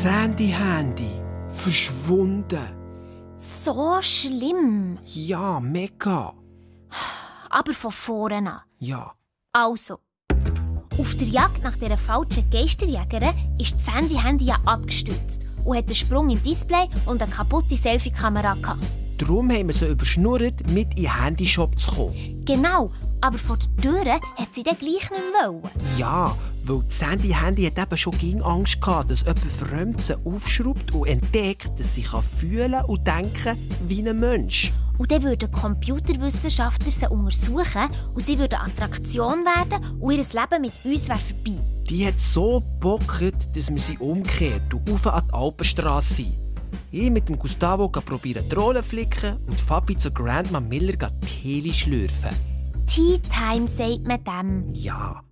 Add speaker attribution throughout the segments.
Speaker 1: Sandy-Handy. Verschwunden.
Speaker 2: So schlimm.
Speaker 1: Ja, mega.
Speaker 2: Aber von vorne an.
Speaker 1: Ja.
Speaker 2: Also, auf der Jagd nach dieser falschen Geisterjägerin ist das Handy ja abgestürzt und hat einen Sprung im Display und eine kaputte Selfie-Kamera gehabt.
Speaker 1: Darum haben wir sie überschnurrt, mit in den Handyshop zu kommen.
Speaker 2: Genau, aber vor der Tür hat sie dann gleich nicht wollen.
Speaker 1: Ja, weil das Handy hat eben schon gegen Angst gehabt, dass jemand fremd sie aufschraubt und entdeckt, dass sie fühlen und denken wie ein Mensch.
Speaker 2: Und dann würden Computerwissenschaftler sie untersuchen und sie würden Attraktion werden und ihr Leben mit uns wäre vorbei.
Speaker 1: Die hat so gebockt, dass wir sie umkehrt und rauf an die Alpenstrasse sind. Ich mit dem Gustavo probieren Drohnen flicken und Fabi zu Grandma Miller Tee schlürfen.
Speaker 2: Tea Time sagt man dem.
Speaker 1: Ja.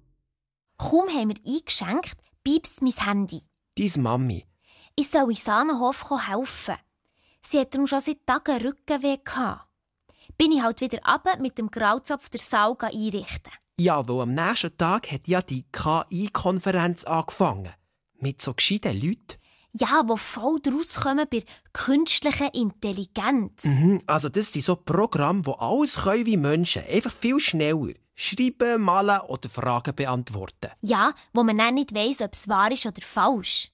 Speaker 2: Kaum haben wir eingeschenkt, piepst mein Handy.
Speaker 1: Deine Mami.
Speaker 2: Ich soll in Sahnenhof helfen. Sie hat darum schon seit Tagen Rückenweh gehabt. Bin ich halt wieder runter mit dem Grauzopf der Saal einrichten.
Speaker 1: Ja, weil am nächsten Tag hat ja die KI-Konferenz angefangen. Mit so gescheiten Leuten.
Speaker 2: Ja, die voll daraus kommen bei künstlicher Intelligenz.
Speaker 1: Also das sind so Programme, die alles können wie Menschen. Einfach viel schneller. Schreiben, malen oder Fragen beantworten.
Speaker 2: Ja, wo man dann nicht weiss, ob es wahr ist oder falsch.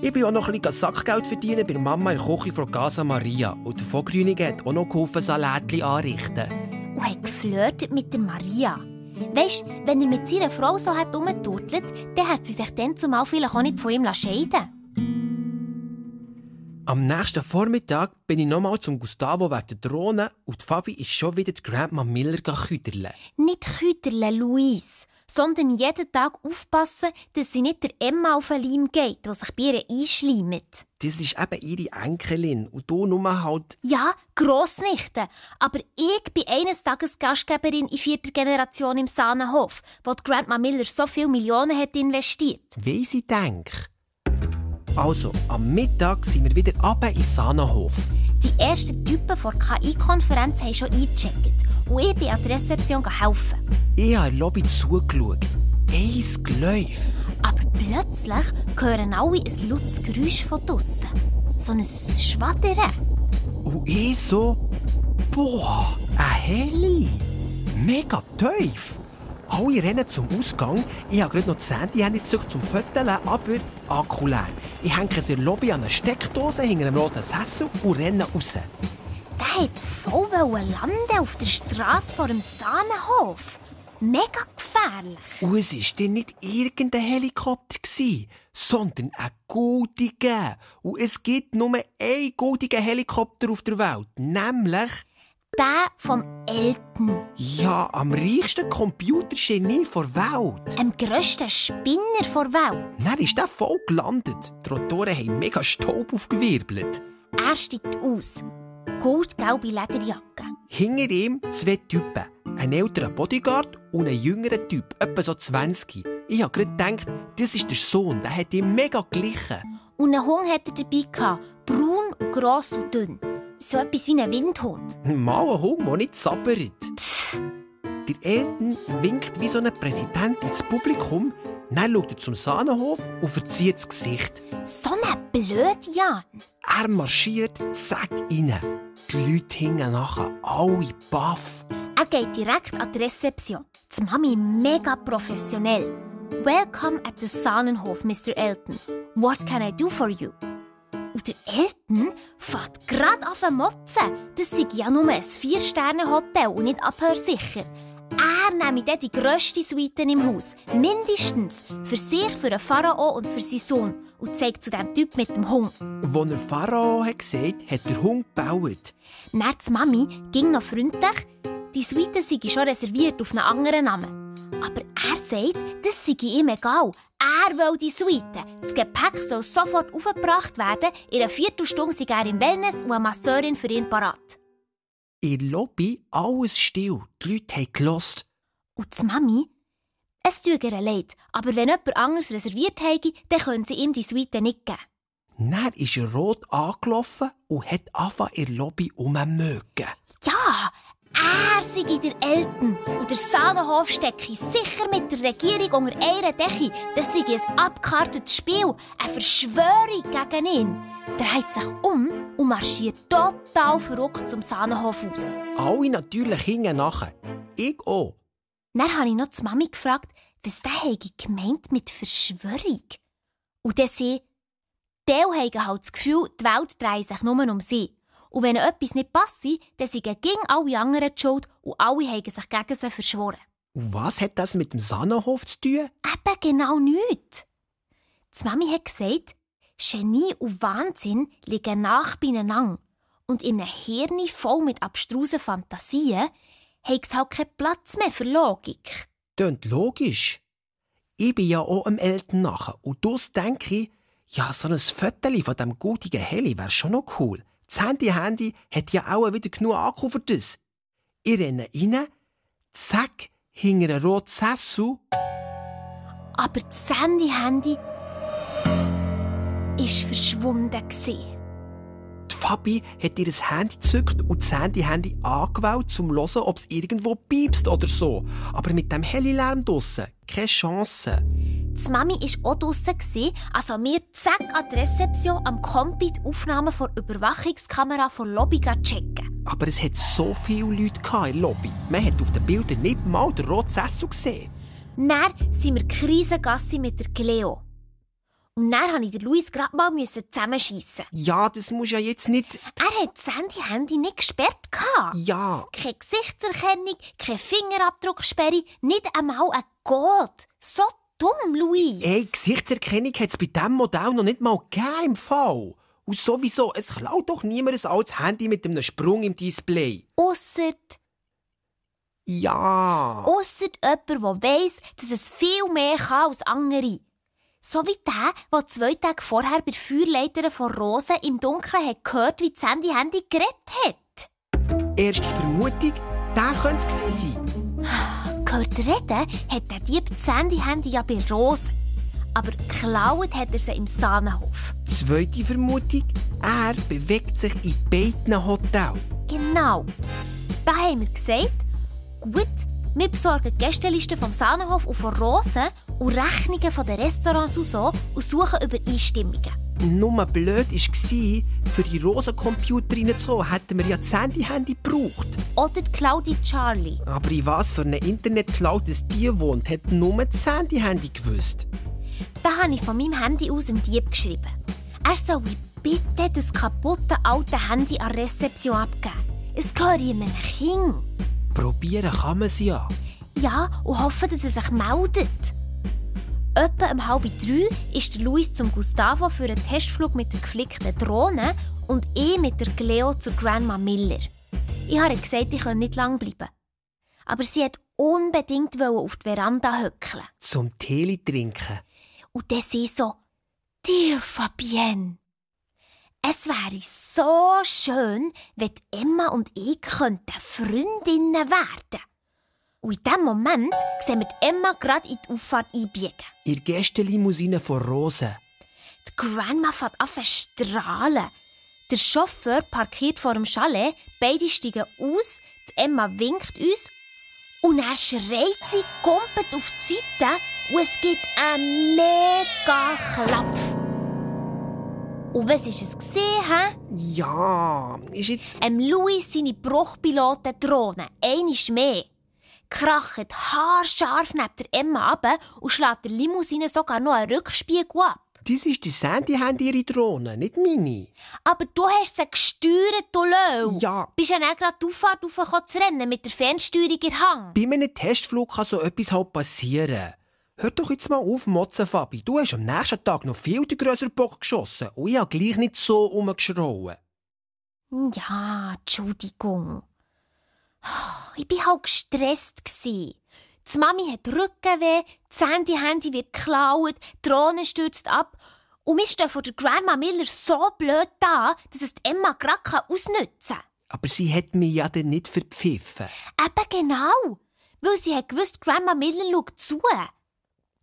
Speaker 1: Ich bin auch noch ein bisschen Sackgeld verdienen bei Mama in der Küche von Casa Maria. Und der Vogrünige hat auch noch geholfen, Salätchen anrichten.
Speaker 2: Und hat geflirtet mit der Maria. Weisst, wenn er mit seiner Frau so herumgeturtelt, dann hat sie sich dann zumal vielleicht auch nicht von ihm scheiden.
Speaker 1: Am nächsten Vormittag bin ich nochmal zum Gustavo wegen der Drohne und Fabi ist schon wieder die Grandma Miller küderle.
Speaker 2: Nicht küderle, Luis, sondern jeden Tag aufpassen, dass sie nicht der Emma auf den Leim geht, die sich bei ihr einschleimt.
Speaker 1: Das ist eben ihre Enkelin und du nur halt...
Speaker 2: Ja, Grossnichte. Aber ich bin eines Tages Gastgeberin in 4. Generation im Sahnenhof, wo die Grandma Miller so viele Millionen hat investiert.
Speaker 1: Weiss ich denke. Also, am Mittag sind wir wieder runter in Sahnenhof.
Speaker 2: Die ersten Typen der KI-Konferenz haben schon eingecheckt. Und ich bin an der Rezeption helfen.
Speaker 1: Ich habe in der Lobby zugeschaut. Eins Geläuf.
Speaker 2: Aber plötzlich hören alle ein lautes Geräusch von draussen. So ein Schwadern.
Speaker 1: Und ich so... Boah, ein Heli. Mega tief. Alle rennen zum Ausgang. Ich habe gerade noch das Handy gezückt zum Foteln, aber Akku leer. Ich hänge in der Lobby an einer Steckdose hinter einem roten Sessel und renne raus.
Speaker 2: Der wollte voll landen auf der Straße vor dem Sahnenhof. Mega gefährlich.
Speaker 1: Und es war dann nicht irgendein Helikopter, sondern ein goldiger. Und es gibt nur einen goldigen Helikopter auf der Welt, nämlich...
Speaker 2: Der vom Elton.
Speaker 1: Ja, am reichsten Computergenie der Welt.
Speaker 2: Am grössten Spinner der Welt.
Speaker 1: Dann ist der voll gelandet. Die Rotoren haben mega Staub aufgewirbelt.
Speaker 2: Er steigt aus. Goldgelbe Lederjacke.
Speaker 1: Hinter ihm 2 Typen. Ein älterer Bodyguard und ein jüngerer Typ, etwa so 20. Ich habe gerade gedacht, das ist der Sohn, der hat ihm mega glichen.
Speaker 2: Und einen Hund hatte er dabei gehabt. Braun, gross und dünn. So etwas wie ein Windhund.
Speaker 1: Mal ein Hund, der nicht sabbert. Der Elton winkt wie so ein Präsident ins Publikum, dann schaut er zum Sahnenhof und verzieht das Gesicht.
Speaker 2: So ein Blödjan.
Speaker 1: Er marschiert, zack, rein. Die Leute hingen nachher alle baff.
Speaker 2: Er geht direkt an die Rezeption. Die Mami mega professionell. Welcome at the Sahnenhof, Mr. Elton. What can I do for you? Und der Elton fährt gerade an zu motzen. Das sei ja nur ein 4-Sterne-Hotel und nicht abhörsicher. Er nehme dann die grösste Suite im Haus. Mindestens. Für sich, für den Pharao und für seinen Sohn. Und zeigt zu dem Typ mit dem Hund.
Speaker 1: Als er Pharao gesagt hat, der Hund gebaut.
Speaker 2: Dann die Mami ging noch freundlich. Die Suite sei schon reserviert auf einen anderen Namen. Aber er sagt, das sei ihm egal. Er will die Suite. Das Gepäck soll sofort aufgebracht werden. In einer Viertelstunde sei er im Wellness und eine Masseurin für ihn parat.
Speaker 1: In der Lobby alles still. Die Leute haben gehört.
Speaker 2: Und die Mami? Es tut ihr leid, aber wenn jemand anderes reserviert hätte, dann können sie ihm die Suite nicht geben.
Speaker 1: Dann ist er rot angelaufen und hat angefangen in der Lobby rummögen.
Speaker 2: Ja, er sei der Eltern und der Sahnenhof stecke sicher mit der Regierung unter einer Decke. Das sei ein abgekartetes Spiel, eine Verschwörung gegen ihn. Dreht sich um und marschiert total verrückt zum Sahnenhof aus.
Speaker 1: Alle natürlich hinten nachher. Ich auch.
Speaker 2: Dann habe ich noch die Mami gefragt, was der gemeint mit Verschwörung. Und dann sie, die haben halt das Gefühl, die Welt dreht sich nur um sie. Und wenn etwas nicht passt, dann sind gegen alle anderen die Schuld und alle haben sich gegen sie verschworen.
Speaker 1: Und was hat das mit dem Sahnenhof zu tun?
Speaker 2: Eben genau nichts. Die Mami hat gesagt, Genie und Wahnsinn liegen nah beieinander. Und in einem Hirn voll mit abstrusen Fantasien hat es halt keinen Platz mehr für Logik.
Speaker 1: Tönt logisch. Ich bin ja auch am Eltern nachher. Und das denke ich, ja, so ein Foto von diesem gutigen Heli wäre schon noch cool. Das Handy hat ja auch wieder genug Akku für das. Ich renne rein, zack, hinter einem roten Sessel.
Speaker 2: Aber das Handy ist verschwunden.
Speaker 1: Die Fabi hat ihr Handy gezückt und das Handy angewählt, um zu hören, ob es irgendwo piepst oder so. Aber mit dem Heli-Lärm draussen keine Chance.
Speaker 2: Die Mami war auch draussen, also wir zack an die Rezeption am Kompi die Aufnahmen von der Überwachungskamera von der Lobby checken.
Speaker 1: Aber es hat so viele Leute in der Lobby. Man hat auf den Bildern nicht mal den roten Sessel gesehen.
Speaker 2: Dann sind wir Krisengasse mit der Cleo. Und dann musste ich Luis gerade mal zusammenschiessen.
Speaker 1: Ja, das muss ja jetzt nicht...
Speaker 2: Er hat das Handy nicht gesperrt.
Speaker 1: Ja.
Speaker 2: Keine Gesichtserkennung, keine Fingerabdrucksperre, nicht einmal ein Code. So dumm, Luis.
Speaker 1: Ey, Gesichtserkennung hat es bei diesem Modell noch nicht mal gegeben im Fall. Und sowieso, es klaut doch niemand ein altes Handy mit einem Sprung im Display.
Speaker 2: Ausser
Speaker 1: jemand,
Speaker 2: der weiss, dass es viel mehr kann als andere. So wie der 2 Tage vorher bei der Feuerleiterin von Rosen im Dunkeln hat gehört, wie das Handy geredet hat.
Speaker 1: Erste Vermutung, der könnte es gewesen sein.
Speaker 2: Gehört reden hat der Dieb das Handy ja bei Rosen. Aber geklaut hat er sie im Sahnenhof.
Speaker 1: Zweite Vermutung, er bewegt sich in beiden Hotels.
Speaker 2: Genau. Da haben wir gesagt, gut, wir besorgen die Gästeliste vom Sahnenhof und von Rosen und Rechnungen von den Restaurants und so und suchen Übereinstimmungen.
Speaker 1: Nur blöd war, für die Rosencomputer reinzukommen, hätten wir ja das Handy gebraucht.
Speaker 2: Oder die Claudi Charlie.
Speaker 1: Aber in was für einem Internet-Cloud es die wohnt, hat nur das Handy gewusst.
Speaker 2: Da habe ich von meinem Handy aus dem Dieb geschrieben. Er soll bitte das kaputte alte Handy an der Rezeption abgeben. Es gehört einem Kind.
Speaker 1: Probieren kann man es ja.
Speaker 2: Ja, und hoffen, dass er sich meldet. Etwa um 2:30 ist Luis zum Gustavo für einen Testflug mit der geflickten Drohne und ich mit der Cleo zu Grandma Miller. Ich habe gesagt, ich könne nicht lang bleiben. Aber sie wollte unbedingt auf die Veranda hückeln.
Speaker 1: Zum Tee trinken.
Speaker 2: Und dann sie so, «Dear Fabienne, es wäre so schön, wenn Emma und ich Freundinnen werden.» Und in diesem Moment sehen wir Emma gerade in die Auffahrt einbiegen.
Speaker 1: In der Gästelimousine von Rosen.
Speaker 2: Die Grandma fängt an zu strahlen. Der Chauffeur parkiert vor dem Chalet, beide steigen aus, die Emma winkt uns und dann schreit sie, kumpelt auf die Seite und es gibt einen mega Klapp. Und was war es gesehen?
Speaker 1: Ja, ist jetzt...
Speaker 2: Luis seine Bruchpiloten-Drohne, einmal mehr. Krachet haarscharf neben der Emma ab und schlägt der Limousine sogar noch einen Rückspiegel ab.
Speaker 1: Das ist die Sandy ihre Drohne, nicht meine.
Speaker 2: Aber du hast sie gesteuert, du Löw.
Speaker 1: Ja.
Speaker 2: Bist ja dann gerade die Auffahrt raufgekommen zu rennen mit der Fernsteuerung in der Hand.
Speaker 1: Bei einem Testflug kann so etwas halt passieren. Hör doch jetzt mal auf, Motzen, Fabi. Du hast am nächsten Tag noch viel grösser Bock geschossen und ich habe gleich nicht so rumgeschrauen.
Speaker 2: Ja, Entschuldigung. Ich war halt gestresst. Die Mami hat Rückenweh, das Handy wird geklaut, die Drohne stürzt ab. Und wir stehen vor der Grandma Miller so blöd da, dass es die Emma gerade ausnutzen kann.
Speaker 1: Aber sie hat mich ja dann nicht verpfiffen.
Speaker 2: Eben genau, weil sie hat gewusst, Grandma Miller schaut zu.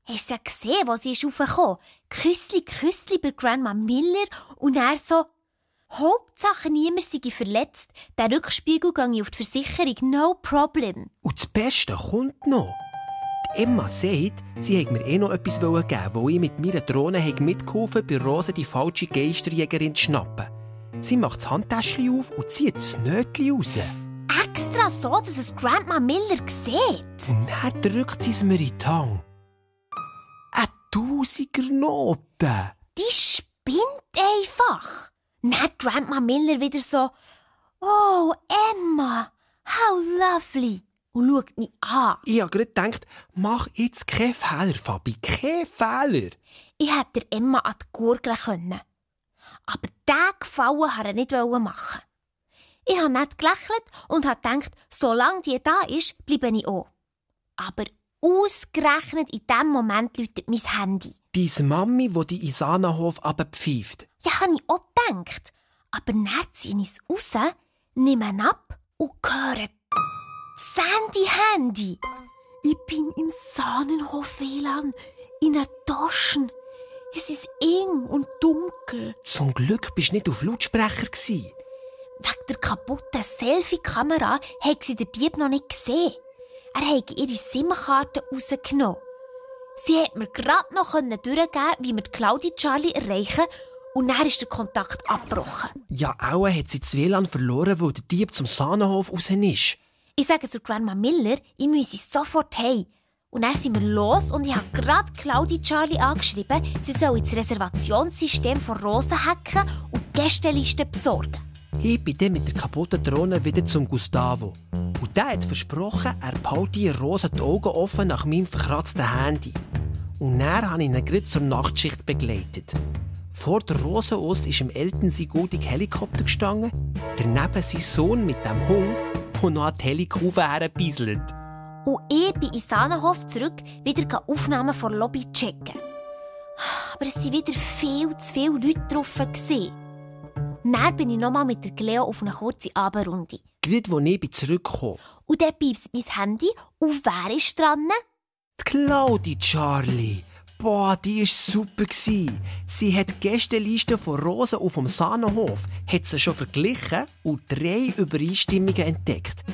Speaker 2: Hast du ja gesehen, wo sie ist raufgekommen? Küssli bei Grandma Miller und er so Hauptsache niemand sei verletzt. Der Rückspiegel gehe auf die Versicherung, no problem.
Speaker 1: Und das Beste kommt noch. Die Emma sagt, sie hätte mir noch etwas geben wollen, weil ich mit meiner Drohne mitgeholfen habe, bei Rose die falsche Geisterjägerin zu schnappen. Sie macht das Handtäschchen auf und zieht das Nötchen raus.
Speaker 2: Extra so, dass es Grandma Miller sieht.
Speaker 1: Und dann drückt sie es mir in die Hand. Eine 1000er-Note.
Speaker 2: Die spinnt einfach. Dann Grandma Miller wieder so, «Oh, Emma, how lovely!» und schaut mich an.
Speaker 1: Ich habe gerade gedacht, mach jetzt keinen Fehler, Fabi, keinen Fehler.
Speaker 2: Ich hätte der Emma an die Gurgel können. Aber diesen Gefallen wollte ich nicht machen. Ich habe nicht gelächelt und habe gedacht, solange die da ist, bleibe ich auch. Aber ausgerechnet in diesem Moment läutet mein Handy.
Speaker 1: Deine Mami, die dich in Sahnenhof runterpfeift.
Speaker 2: Ja, habe ich auch gedacht. Aber dann ziehe ich es raus, nehme ihn ab und höre das Handy. Ich bin im Sahnenhof WLAN, in einer Tasche. Es ist eng und dunkel.
Speaker 1: Zum Glück bist du nicht auf Lautsprecher gewesen.
Speaker 2: Wegen der kaputten Selfie-Kamera hat sie den Dieb noch nicht gesehen. Er hat ihre SIM-Karte rausgenommen. Sie hat mir gerade noch durchgeben, wie wir Claudi Charlie erreichen, und dann ist der Kontakt abgebrochen.
Speaker 1: Ja, auch hat sie das WLAN verloren, weil der Dieb zum Sahnenhof raus ist.
Speaker 2: Ich sage zu Grandma Miller, ich müsse sofort heim. Und dann sind wir los und ich habe gerade Claudi Charlie angeschrieben, sie soll ins Reservationssystem von Rosen hacken und die Gästeliste besorgen.
Speaker 1: Ich bin dann mit der kaputten Drohne wieder zum Gustavo. Und der hat versprochen, er behalte die Rose die Augen offen nach meinem verkratzten Handy. Und dann habe ich ihn gerade zur Nachtschicht begleitet. Vor der Rose aus ist im Eltern sein goldiger Helikopter gestanden, daneben sein Sohn mit dem Hund, der noch an die Helikufe herbieselt.
Speaker 2: Und ich bin in Sahnenhof zurück, wieder Aufnahmen von der Lobby checken. Aber es waren wieder viel zu viele Leute drauf. Dann bin ich nochmal mit der Cleo auf eine kurze Abendrunde.
Speaker 1: Gerade als ich zurückgekommen.
Speaker 2: Und dann piepst mein Handy. Und wer ist dran?
Speaker 1: Die Claudi Charlie. Boah, die war super. Sie hat die Gästeliste von Rosen auf dem Sahnenhof, hat sie schon verglichen und 3 Übereinstimmungen entdeckt.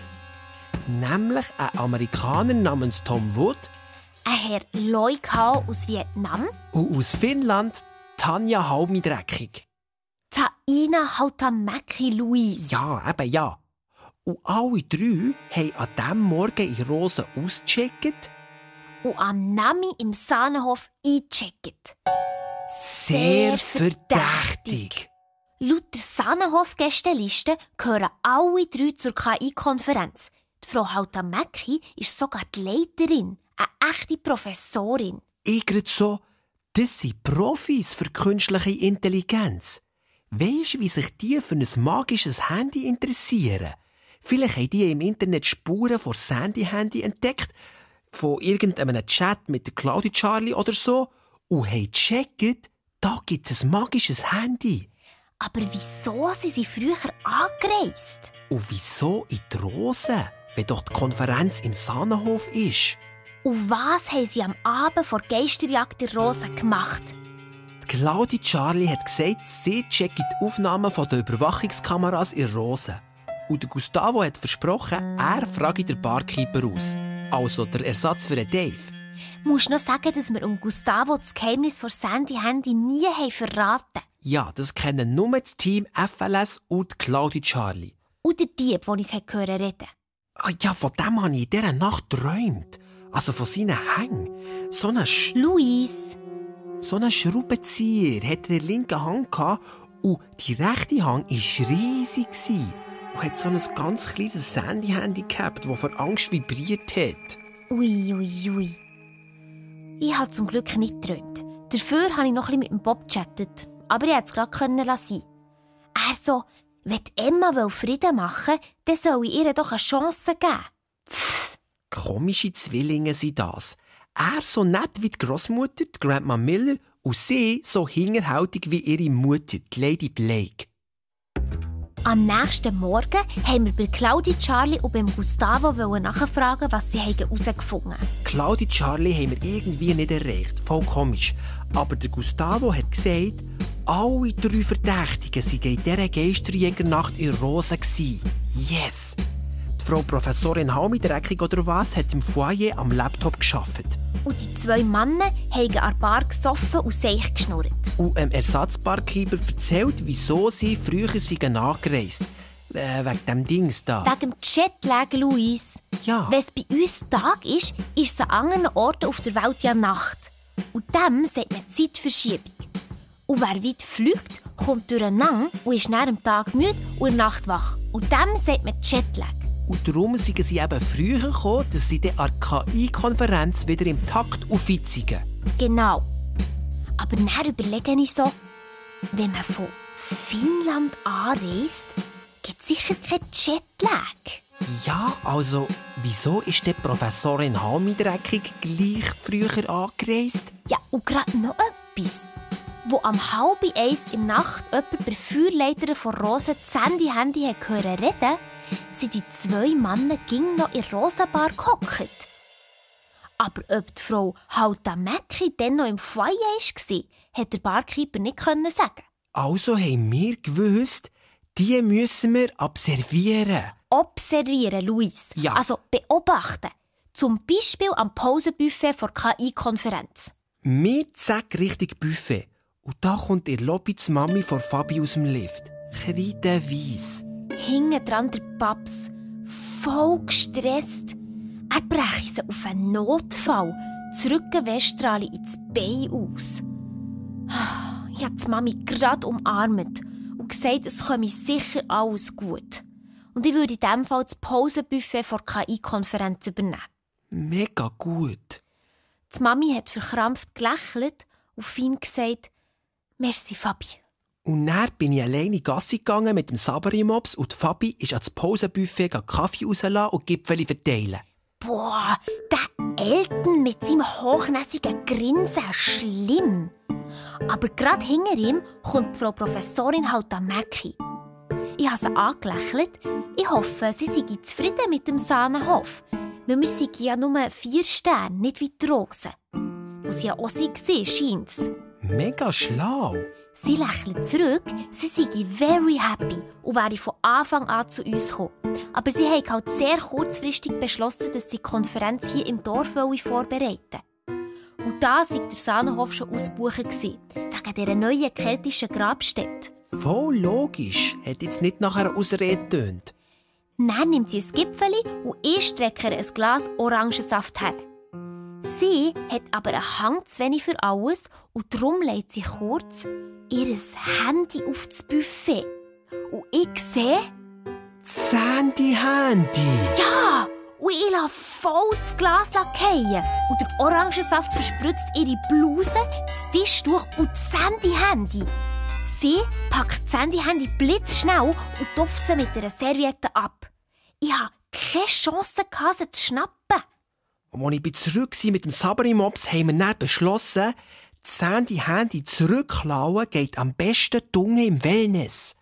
Speaker 1: Nämlich ein Amerikaner namens Tom Wood,
Speaker 2: ein Herr Loi Kao aus Vietnam
Speaker 1: und aus Finnland Tanja Haumidreckig.
Speaker 2: Taina Hautamaki Louise.
Speaker 1: Ja, eben ja. Und alle 3 haben an diesem Morgen in Rosen ausgecheckt
Speaker 2: und am Nami im Sahnenhof eingecheckt.
Speaker 1: Sehr verdächtig.
Speaker 2: Laut der Sahnenhof-Gästeliste gehören alle 3 zur KI-Konferenz. Die Frau Hautamaki ist sogar die Leiterin, eine echte Professorin.
Speaker 1: Ich gerade so, das sind Profis für künstliche Intelligenz. Weisst du, wie sich die für ein magisches Handy interessieren? Vielleicht haben die im Internet Spuren von Sandy-Handy entdeckt, von irgendeinem Chat mit der Claudi Charlie oder so, und haben gecheckt, da gibt es ein magisches Handy.
Speaker 2: Aber wieso sind sie früher angereist?
Speaker 1: Und wieso in die Rose, wenn doch die Konferenz im Sahnenhof ist?
Speaker 2: Und was haben sie am Abend vor Geisterjagd der Rose gemacht?
Speaker 1: Die Claudi Charlie hat gesagt, sie checkt die Aufnahmen von den Überwachungskameras in Rose. Und der Gustavo hat versprochen, er frage den Barkeeper aus. Also der Ersatz für den Dave.
Speaker 2: Musst noch sagen, dass wir Gustavo das Geheimnis von Sandy Handy nie verraten.
Speaker 1: Ja, das kennen nur das Team FLS und Claudi Charlie.
Speaker 2: Und der Dieb, den ich es reden hören.
Speaker 1: Ja, von dem habe ich in dieser Nacht geträumt. Also von seinen Hängen.
Speaker 2: Luis.
Speaker 1: So ein Schraubenzieher hatte in der linken Hand und die rechte Hand war riesig und hat so ein ganz kleines Sandy-Handy gehabt, das vor Angst vibriert hat.
Speaker 2: Ui. Ich habe zum Glück nicht geträumt. Dafür habe ich noch ein bisschen mit dem Bob gechattet. Aber ich konnte es gerade lassen. Er so, wenn Emma Frieden machen will, dann soll ich ihr doch eine Chance geben.
Speaker 1: Pff, komische Zwillinge sind das. Er so nett wie die Grossmutter, die Grandma Miller, und sie so hinterhältig wie ihre Mutter, die Lady Blake.
Speaker 2: Am nächsten Morgen haben wir bei Claudi Charlie und beim Gustavo nachfragen, was sie herausgefunden haben.
Speaker 1: Claudi Charlie haben wir irgendwie nicht erreicht, voll komisch. Aber der Gustavo hat gesagt, Alle 3 Verdächtigen waren in dieser Geisterjägernacht in Rosen. Yes! Die Frau Professorin Halmi-Dreckig oder was hat im Foyer am Laptop gearbeitet.
Speaker 2: Und die 2 Männer haben an der Bar gesoffen und Seich geschnurrt.
Speaker 1: Und dem Ersatzbarkeeper erzählt, wieso sie früher angereist. Wegen dem Dings da.
Speaker 2: Wegen dem Jetlag, Luis.
Speaker 1: Ja.
Speaker 2: Wenn es bei uns Tag ist es an anderen Orten auf der Welt ja Nacht. Und dem sagt man Zeitverschiebung. Und wer weit fliegt, kommt durcheinander und ist nach dem Tag müde und in der Nacht wach. Und dem sagt man Jetlag.
Speaker 1: Und darum sind sie eben früher gekommen, dass sie dann an der KI-Konferenz wieder im Takt aufwitzigen.
Speaker 2: Genau. Aber dann überlege ich so, wenn man von Finnland anreist, gibt es sicher keinen Jetlag.
Speaker 1: Ja, also, wieso ist die Professorin Halmi-Dreckig gleich früher angereist?
Speaker 2: Ja, und gerade noch etwas. Wo am 12:30 in der Nacht jemand bei der Feuerleiterin von Rosen das Handy hören reden, sind die 2 Männer ging noch in der Rosenbar gehockt. Aber ob die Frau Halta-Mäcki dann noch im Foyer war, hat der Barkeeper nicht sagen.
Speaker 1: Also haben wir gewusst, die müssen wir observieren.
Speaker 2: Observieren, Luis.
Speaker 1: Ja.
Speaker 2: Also beobachten. Zum Beispiel am Pausenbuffet der KI-Konferenz.
Speaker 1: Wir zack Richtung Buffet. Und da kommt ihr Lobby die Mami von Fabi aus dem Lift. Kreidenweiss.
Speaker 2: Hinten dran der Paps. Voll gestresst. Er breche sie auf einen Notfall. Das Rückenwärtsstrahle ins Bein aus. Ich habe die Mami gerade umarmt und gesagt, es komme sicher alles gut. Und ich würde in diesem Fall das Pausenbuffet der KI-Konferenz übernehmen.
Speaker 1: Mega gut.
Speaker 2: Die Mami hat verkrampft gelächelt und fein gesagt, «Merci, Fabi.»
Speaker 1: Und dann bin ich alleine Gassi gegangen mit dem Sabari-Mops und Fabi ist ans Pausenbuffet Kaffee rauslassen und Gipfeli verteilen.
Speaker 2: Boah, der Elton mit seinem hochnäsigen Grinsen, schlimm. Aber gerade hinter ihm kommt Frau Professorin Halta-Mäcki. Ich habe sie angelächelt. Ich hoffe, sie sei zufrieden mit dem Sahnenhof. Weil wir sind ja nur 4 Sterne, nicht wie die Rosen. Und sie ja auch war, scheint's.
Speaker 1: Mega schlau.
Speaker 2: Sie lächelt zurück, sie sei very happy und wäre von Anfang an zu uns gekommen. Aber sie hat halt sehr kurzfristig beschlossen, dass sie die Konferenz hier im Dorf vorbereiten wollte. Und da war der Sahnenhof schon ausgebucht, wegen dieser neuen keltischen Grabstätte.
Speaker 1: Voll logisch, hat jetzt nicht nach einer Ausrede getönt.
Speaker 2: Dann nimmt sie ein Gipfeli und ich strecke ihr ein Glas Orangensaft her. Sie hat aber einen Hang zu wenig für alles und darum legt sie kurz ihr Handy auf das Buffet. Und ich sehe...
Speaker 1: Das Handy!
Speaker 2: Ja! Und ich lasse voll das Glas fallen. Und der Orangensaft verspritzt ihre Bluse, das Tischtuch und das Handy. Sie packt das Handy blitzschnell und tupft sie mit einer Serviette ab. Ich hatte keine Chance, sie zu schnappen.
Speaker 1: Und als ich zurück war mit dem Sabari-Mops, haben wir dann beschlossen, das Handy zurückklauen geht am besten dunge im Wellness.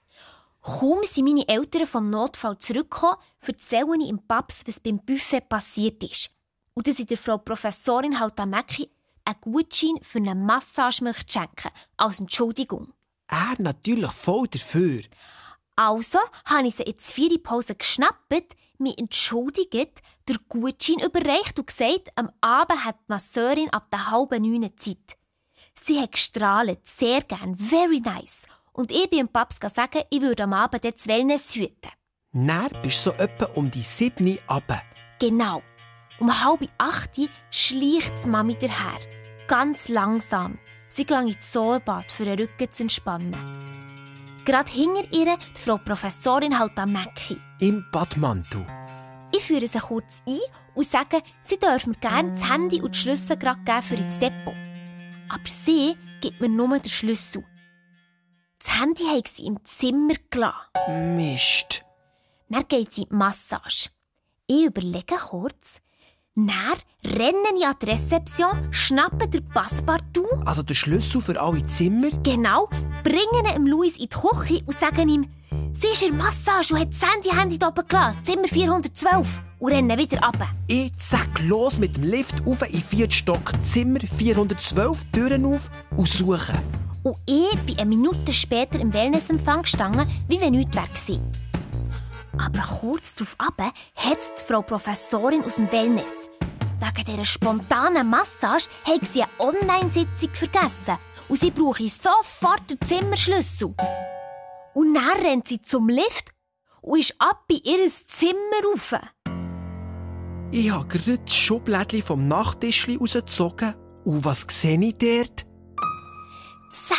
Speaker 2: Kaum sind meine Eltern vom Notfall zurückgekommen, erzähle ich im Paps, was beim Buffet passiert ist. Und dass ich der Frau Professorin Halta-Mäcki einen Gutschein für eine Massage schenken als Entschuldigung.
Speaker 1: Er natürlich voll dafür.
Speaker 2: Also habe ich sie in der 4. Pause geschnappt, mich entschuldigt, den Gutschein überreicht und gesagt, am Abend hat die Masseurin ab der 8:30 Zeit. Sie hat gestrahlt, sehr gern, very nice. Und ich bin dem Paps sagen, ich würde am Abend das Wellness hüten.
Speaker 1: Dann bist du so etwa um die 7 Uhr runter.
Speaker 2: Genau. Um 7:30 schleicht die Mami daher. Ganz langsam. Sie geht ins Solbad, für den Rücken zu entspannen. Gerade hinter ihr die Frau Professorin Halta-Mäcki.
Speaker 1: Im Badmantel.
Speaker 2: Ich führe sie kurz ein und sage, sie dürfen mir gerne das Handy und die Schlüssel gerade geben für ins Depot. Aber sie gibt mir nur den Schlüssel. Das Handy hat sie im Zimmer gelassen.
Speaker 1: Mist.
Speaker 2: Dann geht sie in die Massage. Ich überlege kurz. Dann renne ich an die Rezeption, schnappe den Passepartout.
Speaker 1: Also den Schlüssel für alle Zimmer?
Speaker 2: Genau, bringe ihn Luis in die Küche und sage ihm, sie ist in der Massage und hat das Handy oben gelassen, Zimmer 412, und renne wieder runter.
Speaker 1: Ich zack los mit dem Lift auf in den 4. Stock, Zimmer 412, Türen auf und suche.
Speaker 2: Und ich bin eine Minute später im Wellnessempfang gestanden, wie wenn nichts wäre. Aber kurz darauf hat die Frau Professorin aus dem Wellness. Wegen dieser spontanen Massage hat sie eine Online-Sitzung vergessen. Und sie brauche sofort den Zimmerschlüssel. Und dann rennt sie zum Lift und ist ab in ihr Zimmer rauf.
Speaker 1: Ich habe gerade das Schublädchen vom Nachttischli rausgezogen. Und was sehe ich dort?
Speaker 2: Das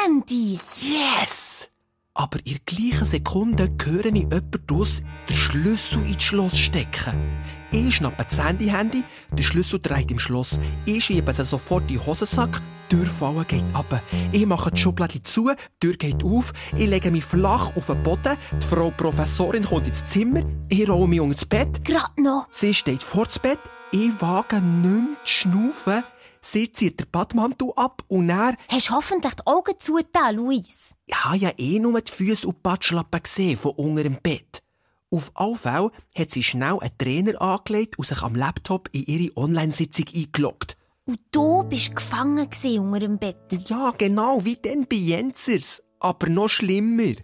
Speaker 2: Handy!
Speaker 1: Yes! Aber in der gleichen Sekunde höre ich jemanden draus den Schlüssel ins Schloss stecken. Ich schnappe das Handy, der Schlüssel dreht im Schloss. Ich schiebe sie sofort in den Hosensack, die Türfalle geht runter. Ich mache die Schublade zu, die Tür geht auf, ich lege mich flach auf den Boden, die Frau Professorin kommt ins Zimmer, ich rolle mich unter das Bett.
Speaker 2: Gerade noch.
Speaker 1: Sie steht vor das Bett, ich wage nicht mehr zu schnaufen. Sie zieht den Badmantel ab und dann...
Speaker 2: Hast du hoffentlich die Augen zugetan, Luis?
Speaker 1: Ich habe ja nur die Füße und die Badschlappen gesehen von unter dem Bett. Auf alle Fälle hat sie schnell einen Trainer angelegt und sich am Laptop in ihre Online-Sitzung eingeloggt.
Speaker 2: Und du bist gefangen unter dem Bett.
Speaker 1: Ja, genau, wie dann bei Jenzers. Aber noch schlimmer.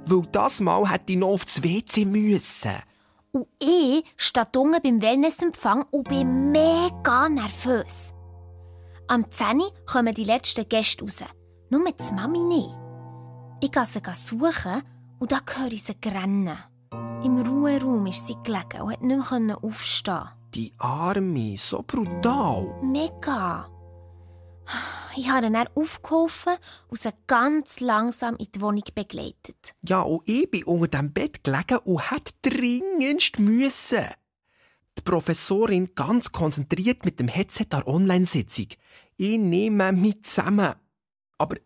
Speaker 1: Weil das Mal hätte ich noch aufs WC müssen.
Speaker 2: Und ich stehe unten beim Wellnessempfang und bin mega nervös. Am 10 Uhr kommen die letzten Gäste raus. Nur die Mami nicht. Ich gehe sie suchen und da höre ich sie rennen. Im Ruheraum ist sie gelegen und konnte nicht mehr aufstehen.
Speaker 1: Die Arme, so brutal.
Speaker 2: Mega. Ich habe dann aufgeholfen und sie ganz langsam in die Wohnung begleitet.
Speaker 1: Ja, und ich bin unter dem Bett gelegen und hätte dringendst müssen. Die Professorin ganz konzentriert mit dem Headset an der Online-Sitzung. Ich nehme mich zusammen. Aber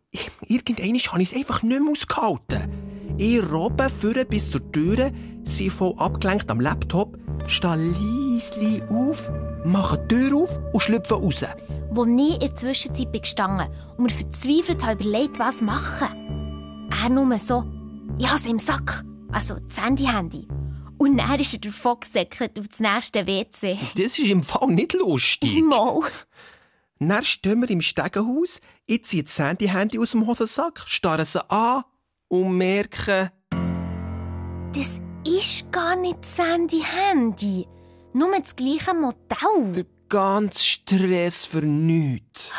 Speaker 1: irgendwann habe ich es einfach nicht mehr ausgehalten. Ich robbe vorne bis zur Tür, sie voll abgelenkt am Laptop, stehe leisli auf, mache die Tür auf und schlüpfe raus.
Speaker 2: Wo ich in der Zwischenzeit gestanden und mir verzweifelt habe überlegt, was machen. Er nur so, ich habe es im Sack, also das Handy. Und dann ist er davon gesäckelt auf das nächste WC.
Speaker 1: Das ist im Fall nicht lustig.
Speaker 2: Mal.
Speaker 1: Dann stehen wir im Stegenhaus, ich ziehe das Handy aus dem Hosensack, starre sie an und merke...
Speaker 2: Das ist gar nicht das Handy. Nur das gleiche Modell.
Speaker 1: Der ganze Stress für nichts.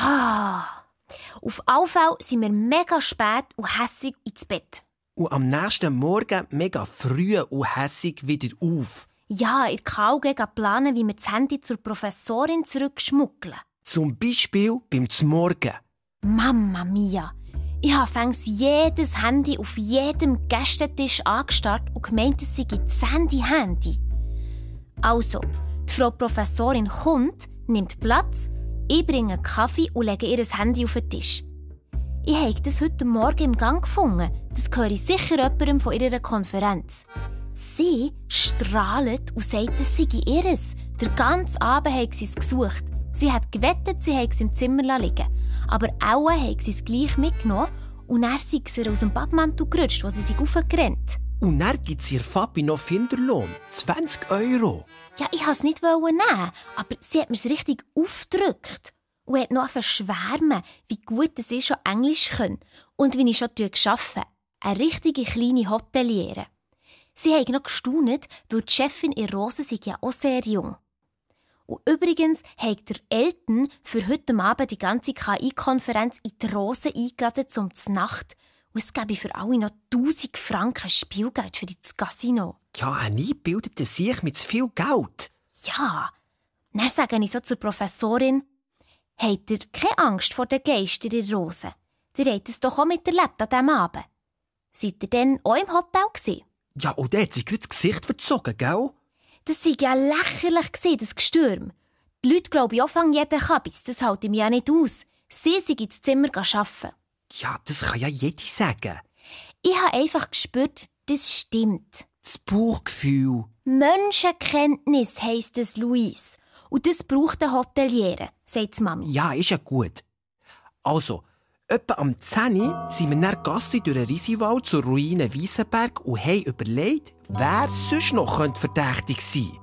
Speaker 2: Auf alle Fälle sind wir mega spät und hässig ins Bett.
Speaker 1: Und am nächsten Morgen mega früh und hässig wieder auf.
Speaker 2: Ja, in der KG planen, wie wir das Handy zur Professorin zurückschmuggeln.
Speaker 1: Zum Beispiel beim Zmorgen.
Speaker 2: Mama mia! Ich habe fängs jedes Handy auf jedem Gästetisch angestarrt und gemeint, es sei das Handy. Also, die Frau Professorin kommt, nimmt Platz, ich bringe einen Kaffee und lege ihr Handy auf den Tisch. Ich habe das heute Morgen im Gang gefunden. Das höre ich sicher jemandem von ihrer Konferenz. Sie strahlt und sagt, es sei ihres. Den ganzen Abend hat sie es gesucht. Sie hat gewettet, sie habe es im Zimmer liegen. Aber auch hat sie es gleich mitgenommen und dann sei sie aus dem Badmantel gerutscht, wo sie sich aufgerannt.
Speaker 1: Und dann gibt sie ihr Papi noch Finderlohn. 20 €.
Speaker 2: Ja, ich wollte es nicht nehmen, aber sie hat mir es richtig aufgedrückt. Und hat noch schwärmen, wie gut es ist, schon Englisch können. Und wie ich schon arbeite. Eine richtige kleine Hoteliere. Sie haben noch gestaunt, weil die Chefin in Rose sei ja auch sehr jung. Und übrigens hat der Eltern für heute Abend die ganze KI-Konferenz in die Rose eingeladen zum Nacht. Und es gäbe für alle noch 1000 Franken Spielgeld für das Casino.
Speaker 1: Ja, ein eingebildeter Sieg mit zu viel Geld.
Speaker 2: Ja. Dann sage ich so zur Professorin, habt ihr keine Angst vor den Geistern in der Rose? Ihr habt es doch auch miterlebt an diesem Abend. Seid ihr denn auch im Hotel gewesen?
Speaker 1: Ja, und der hat sich das Gesicht verzogen, gell?
Speaker 2: Das war ja lächerlich, das Gestürm. Die Leute glauben ja, fangen jeden Kabis, das halte ich mir ja nicht aus. Sie sind ins Zimmer arbeiten.
Speaker 1: Ja, das kann ja jeder sagen.
Speaker 2: Ich habe einfach gespürt, das stimmt.
Speaker 1: Das Bauchgefühl.
Speaker 2: Menschenkenntnis heisst es, Luis. Und das braucht der Hoteliere, sagt die Mami.
Speaker 1: Ja, ist ja gut. Also, etwa am 10 Uhr sind wir dann Gassi durch den Risiwald zur Ruine Wiesenberg und haben überlegt, wer sonst noch verdächtig sein könnte.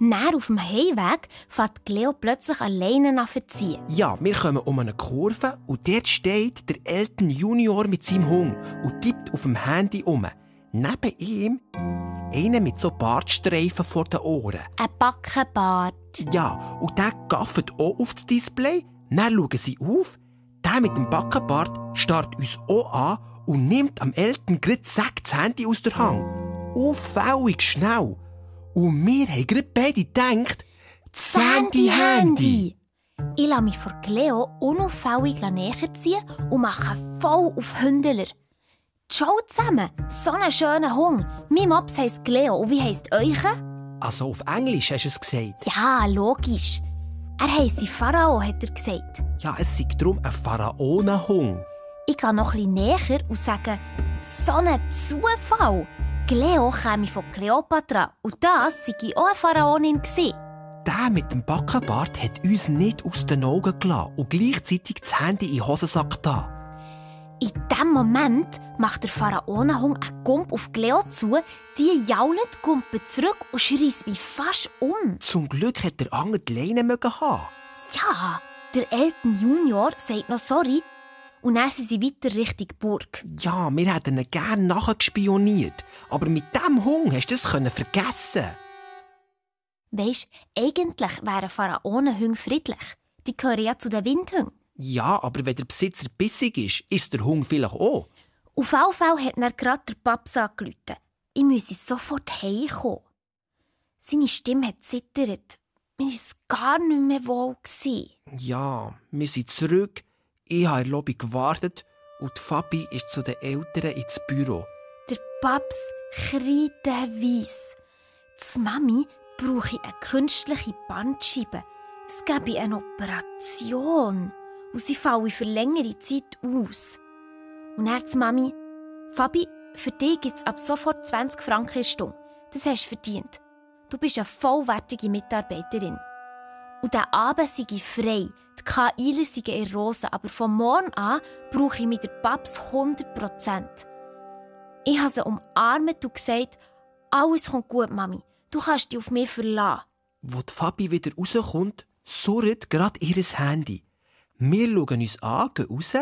Speaker 2: Dann auf dem Heimweg fährt Cleo plötzlich alleine nach ziehen.
Speaker 1: Ja, wir kommen um eine Kurve und dort steht der Elton Junior mit seinem Hund und tippt auf dem Handy um. Neben ihm einer mit so Bartstreifen vor den Ohren.
Speaker 2: Ein Backenbart.
Speaker 1: Ja, und der gafft auch auf das Display. Dann schauen sie auf. Der mit dem Backenbart starrt uns auch an und nimmt am Elton gerade das Handy aus der Hand. Auffällig schnell. Und wir haben gerade beide gedacht, das Handy.
Speaker 2: Ich lasse mich vor Cleo unauffällig näher ziehen und mache voll auf Hündler. Ciao zusammen, so einen schönen Hund. Mein Mops heisst Cleo und wie heisst eure?
Speaker 1: Also auf Englisch hast du es gesagt?
Speaker 2: Ja, logisch. Er heisst Pharao, hat er gesagt.
Speaker 1: Ja, es sei darum ein Pharaonenhund.
Speaker 2: Ich gehe noch etwas näher und sage, so ein Zufall. Cleo käme von Kleopatra und das sei auch eine Pharaonin gewesen.
Speaker 1: Der mit dem Backenbart hat uns nicht aus den Augen gelassen und gleichzeitig das Handy in den Hosensack da.
Speaker 2: In diesem Moment macht der Pharaonenhund einen Gump auf Cleo zu, die jault, gumpelt zurück und schreisst mich fast um.
Speaker 1: Zum Glück hat der andere die Leine haben.
Speaker 2: Ja, der Elton Junior sagt noch sorry und dann sind sie weiter Richtung Burg.
Speaker 1: Ja, wir hätten ihn gerne nachgespioniert, aber mit diesem Hund hast du es vergessen.
Speaker 2: Weisst, eigentlich wären Pharaonenhunde friedlich. Die gehören ja zu den Windhunden.
Speaker 1: Ja, aber wenn der Besitzer bissig ist der Hund vielleicht auch.
Speaker 2: Auf jeden Fall hat er gerade der Paps angerufen. Ich müsse sofort heimkommen. Seine Stimme hat zittert. Mir war es gar nicht mehr wohl.
Speaker 1: Ja, wir sind zurück. Ich habe in der Lobby gewartet und Fabi ist zu den Eltern ins Büro.
Speaker 2: Der Paps kreideweiss. Die Mami brauche eine künstliche Bandscheibe. Es gäbe eine Operation. Und sie falle für längere Zeit aus. Und dann die Mami, Fabi, für dich gibt es ab sofort 20 Franken in Stunde. Das hast du verdient. Du bist eine vollwertige Mitarbeiterin. Und der Abend sei frei. Die KIler seien in Rosen, aber von morgen an brauche ich mit der Paps 100%. Ich habe sie umarmt und gesagt, alles kommt gut, Mami. Du kannst dich auf mich verlassen.
Speaker 1: Wo die Fabi wieder rauskommt, surrt gerade ihr Handy. Wir schauen uns an, gehen raus,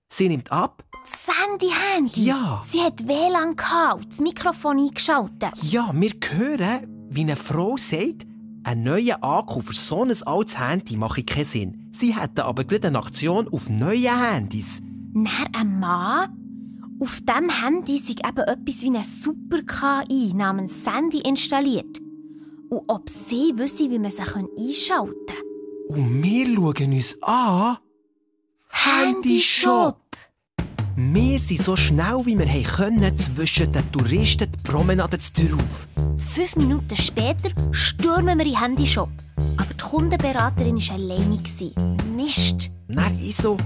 Speaker 1: sie nimmt ab.
Speaker 2: Das Handy?
Speaker 1: Ja.
Speaker 2: Sie hat WLAN und das Mikrofon eingeschaltet.
Speaker 1: Ja, wir hören, wie eine Frau sagt, ein neuer Akku für so ein altes Handy mache keinen Sinn. Sie hätten aber gerade eine Aktion auf neue Handys.
Speaker 2: Dann ein Mann? Auf diesem Handy sei eben etwas wie eine Super-KI namens Sandy installiert. Und ob sie wüsste, wie man sie einschalten kann.
Speaker 1: Und wir schauen uns an. Handyshop! Wir sind so schnell, wie wir können, zwischen den Touristen die Promenade zu Tür auf.
Speaker 2: 5 Minuten später stürmen wir in den Handyshop. Aber die Kundenberaterin war alleine. Mist!
Speaker 1: Dann ich so,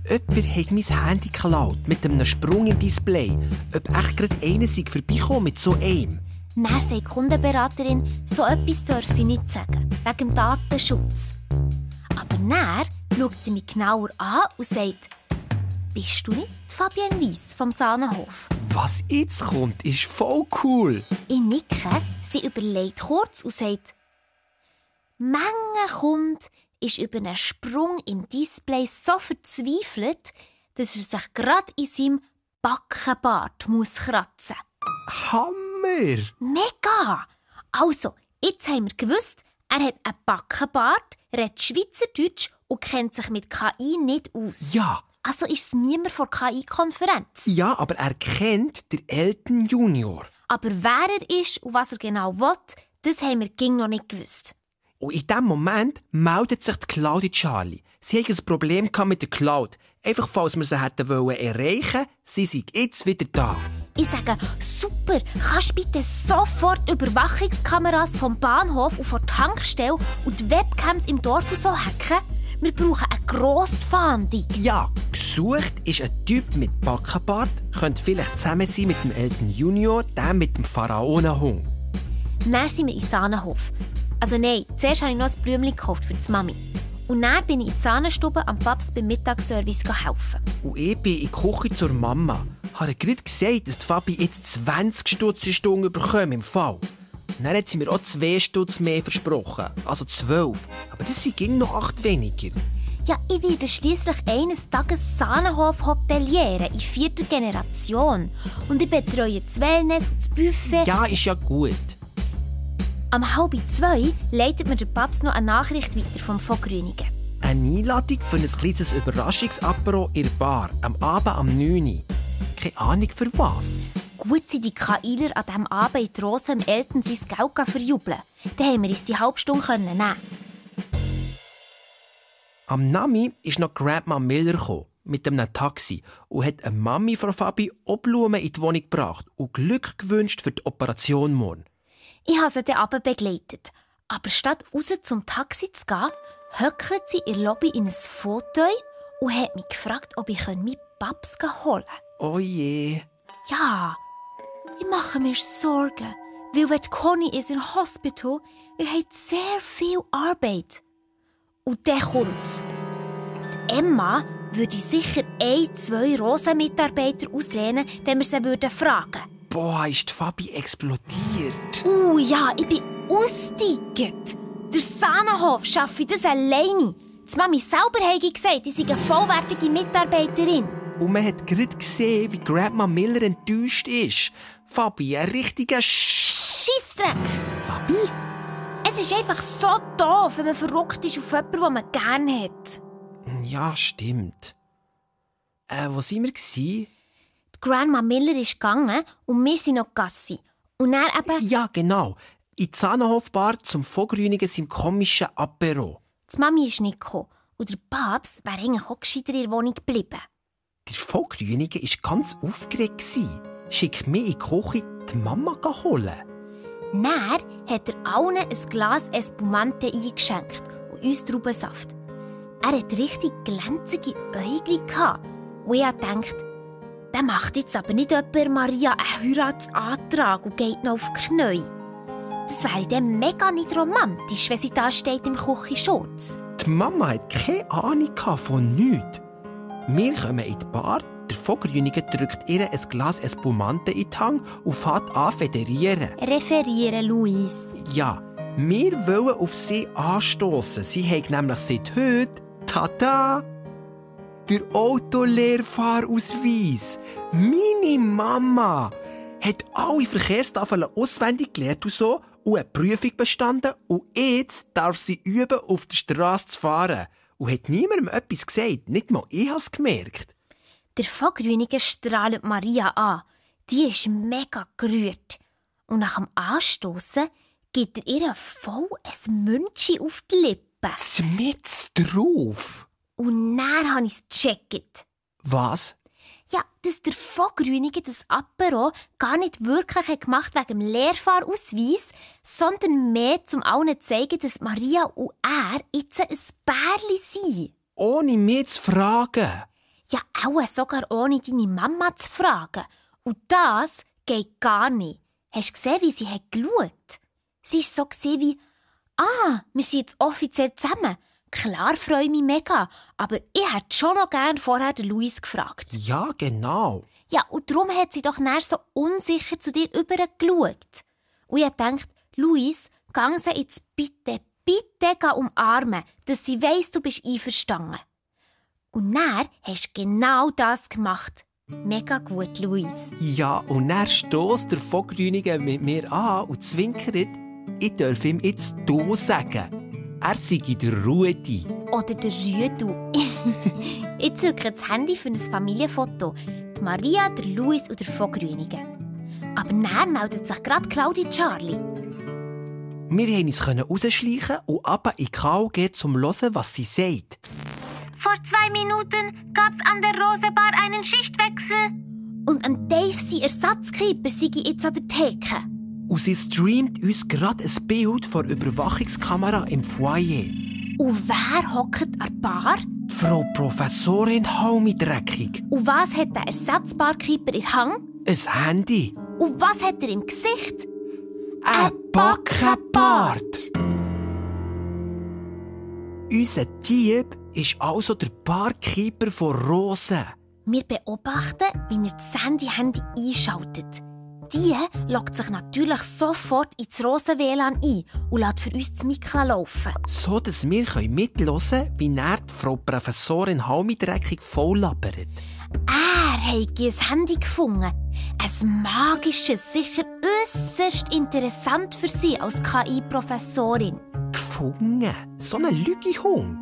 Speaker 1: jemand hat mein Handy geklaut, mit einem Sprung im Display. Ob echt gerade einer sei vorbeikommen mit so einem.
Speaker 2: Dann sagt die Kundenberaterin, so etwas darf sie nicht sagen, wegen dem Datenschutz. Aber dann schaut sie mich genauer an und sagt, bist du nicht Fabienne Weiss vom Sahnenhof?
Speaker 1: Was jetzt kommt, ist voll cool.
Speaker 2: Ich nicke, sie überlegt kurz und sagt, mancher Kunde ist über einen Sprung im Display so verzweifelt, dass er sich gerade in seinem Backenbart muss kratzen muss.
Speaker 1: Hammer!
Speaker 2: Mega! Also, jetzt haben wir gewusst, er hat einen Backenbart, redet Schweizerdeutsch und kennt sich mit KI nicht aus.
Speaker 1: Ja.
Speaker 2: Also ist es niemand vor KI-Konferenz.
Speaker 1: Ja, aber er kennt den Elton Junior.
Speaker 2: Aber wer er ist und was er genau will, das haben wir noch nicht gewusst.
Speaker 1: Und in diesem Moment meldet sich die Claudia Charlie. Sie hatten ein Problem mit der Cloud. Einfach, falls wir sie hätten erreichen wollen, sie sind jetzt wieder da.
Speaker 2: Ich sage, super, kannst du bitte sofort Überwachungskameras vom Bahnhof und von der Tankstelle und die Webcams im Dorf und so hacken? Wir brauchen eine Grossfahndung.
Speaker 1: Ja, gesucht ist ein Typ mit Backenbart, könnte vielleicht zusammen sein mit dem Elton Junior, der mit dem Pharaonenhund.
Speaker 2: Dann sind wir in Sahnenhof. Also nein, zuerst habe ich noch ein Blümchen gekauft für die Mami. Und dann bin ich in die Sahnenstube am Paps beim Mittagsservice helfen.
Speaker 1: Und ich bin in die Küche zur Mama. Ich habe gerade gesagt, dass die Fabi jetzt 20 Stunden bekommen im Fall. Dann hat sie mir auch 2 Stutz mehr versprochen. Also 12. Aber das sind ging noch 8 weniger.
Speaker 2: Ja, ich werde schliesslich eines Tages Sahnenhof-Hoteliere in 4. Generation. Und ich betreue das Wellness und das Buffet.
Speaker 1: Ja, ist ja gut.
Speaker 2: Am 1:30 leitet mir der Papst noch eine Nachricht weiter vom Vogrünigen.
Speaker 1: Eine Einladung für ein kleines Überraschungsapero in der Bar. Am Abend am 9 Uhr. Keine Ahnung für was.
Speaker 2: Gut sind die Kailer an diesem Abend in die Rose im Eltern sein Geld verjubeln. Dann haben wir uns die halbe Stunde nehmen.
Speaker 1: Am Nami ist noch Grandma Miller gekommen, mit einem Taxi und hat eine Mami von Fabi auch Blumen in die Wohnung gebracht und Glück gewünscht für die Operation morgen.
Speaker 2: Ich habe sie dann runter begleitet. Aber statt raus zum Taxi zu gehen, höckelt sie in der Lobby in ein Fauteuil und hat mich gefragt, ob ich meinen Paps holen kann.
Speaker 1: Oh je.
Speaker 2: Ja, ich mache mir Sorgen, weil wenn Conny ist im Hospital, hat sehr viel Arbeit. Und dann kommt's. Die Emma würde sicher 1-2 Rosenmitarbeiter auslehnen, wenn wir sie fragen würden.
Speaker 1: Boah, ist die Fabi explodiert.
Speaker 2: Ja, ich bin ausgetigert. Der Sahnenhof schaffe ich das alleine. Die Mami selber hat gesagt, ich sei eine vollwertige Mitarbeiterin.
Speaker 1: Und man hat gerade gesehen, wie Grandma Miller enttäuscht ist. Fabi, ein richtiger
Speaker 2: Scheissdreck!
Speaker 1: Fabi?
Speaker 2: Es ist einfach so doof, wenn man verrückt ist auf jemanden, den man gerne hat.
Speaker 1: Ja, stimmt. Wo waren wir?
Speaker 2: Die Grandma Miller ist gegangen und wir sind noch Gassi. Und dann eben...
Speaker 1: Ja, genau. In die Sahnenhofbar zum Vogrünigen seinem komischen Apero.
Speaker 2: Die Mami ist nicht gekommen. Und der Papst wäre eigentlich auch gescheiter in der Wohnung geblieben.
Speaker 1: Der Vogrünige war ganz aufgeregt. Schick mich in die Küche die Mama holen.
Speaker 2: Dann hat er allen ein Glas Espumante eingeschenkt und uns Traubensaft. Er hatte richtig glänzige Äugel. Und ich dachte, der macht jetzt aber nicht jemand Maria einen Heiratsantrag und geht noch auf die Knie. Das wäre dann mega nicht romantisch, wenn sie da steht im Küchenschutz.
Speaker 1: Die Mama hat keine Ahnung von nichts. Wir kommen in die Bar, der Vogrünige drückt ihr ein Glas Espumante in die Hand und fängt an zu federieren.
Speaker 2: Referieren, Luis.
Speaker 1: Ja, wir wollen auf sie anstossen. Sie hat nämlich seit heute, tada, der Autolehrfahrausweis. Meine Mama hat alle Verkehrstafeln auswendig gelernt und so und eine Prüfung bestanden. Und jetzt darf sie üben, auf der Straße zu fahren. Und hat niemandem etwas gesagt. Nicht mal ich habe es gemerkt.
Speaker 2: Der Vogrünige strahlt Maria an. Die ist mega gerührt. Und nach dem Anstossen gibt er ihr voll ein Münzchen auf die Lippen.
Speaker 1: Mit drauf.
Speaker 2: Und dann habe ich es gecheckt.
Speaker 1: Was?
Speaker 2: Ja, dass der Vogrünige das Apero gar nicht wirklich gemacht wegen dem Lehrfahrausweis, sondern mehr zum allen zu zeigen, dass Maria und er jetzt ein Pärchen sind.
Speaker 1: Ohne mich zu fragen.
Speaker 2: Ja, auch sogar ohne deine Mama zu fragen. Und das geht gar nicht. Hast du gesehen, wie sie geschaut hat? Sie war so wie, wir sind jetzt offiziell zusammen. Klar freue ich mich mega, aber ich hätte schon noch gerne vorher den Luis gefragt.
Speaker 1: Ja, genau.
Speaker 2: Ja, und darum hat sie doch nachher so unsicher zu dir rübergeschaut. Und ich dachte, Luis, gang sie jetzt bitte umarmen, dass sie weiss, du bist einverstanden. Und dann hast du genau das gemacht. Mega gut, Luis.
Speaker 1: Ja, und dann stösst der Vogrünige mit mir an und zwinkert, ich darf ihm jetzt «du» sagen. Er sei der Rudi.
Speaker 2: Oder der Rüdu. Ich zücke das Handy für ein Familienfoto. Die Maria, der Luis und der Vogrünige. Aber dann meldet sich gerade Claudi Charlie.
Speaker 1: Wir konnten uns rausschleichen und runter in die KOG, um zu hören, was sie sagt.
Speaker 2: Vor 2 Minuten gab es an der Rosebar einen Schichtwechsel. Und an Dave, sein Ersatzkeeper, sei jetzt an der Theke.
Speaker 1: Und sie streamt uns gerade ein Bild von der Überwachungskamera im Foyer.
Speaker 2: Und wer hockt an der Bar?
Speaker 1: Die Frau Professorin Haumidreckig.
Speaker 2: Und was hat der Ersatzbarkeeper in der Hand?
Speaker 1: Ein Handy.
Speaker 2: Und was hat er im Gesicht?
Speaker 1: Ein Backenbart. Unser Dieb ist also der Barkeeper von Rose.
Speaker 2: Wir beobachten, wie er das Handy einschaltet. Die loggt sich natürlich sofort ins Rosen-WLAN ein und lässt für uns das Mikro laufen.
Speaker 1: So, dass wir mithören können, wie näher die Frau Professorin Halmidreckig voll labert.
Speaker 2: Er hat ein Handy gefunden. Ein magisches, sicher äusserst interessant für sie als KI-Professorin.
Speaker 1: Gefunden? So ein Lügehung.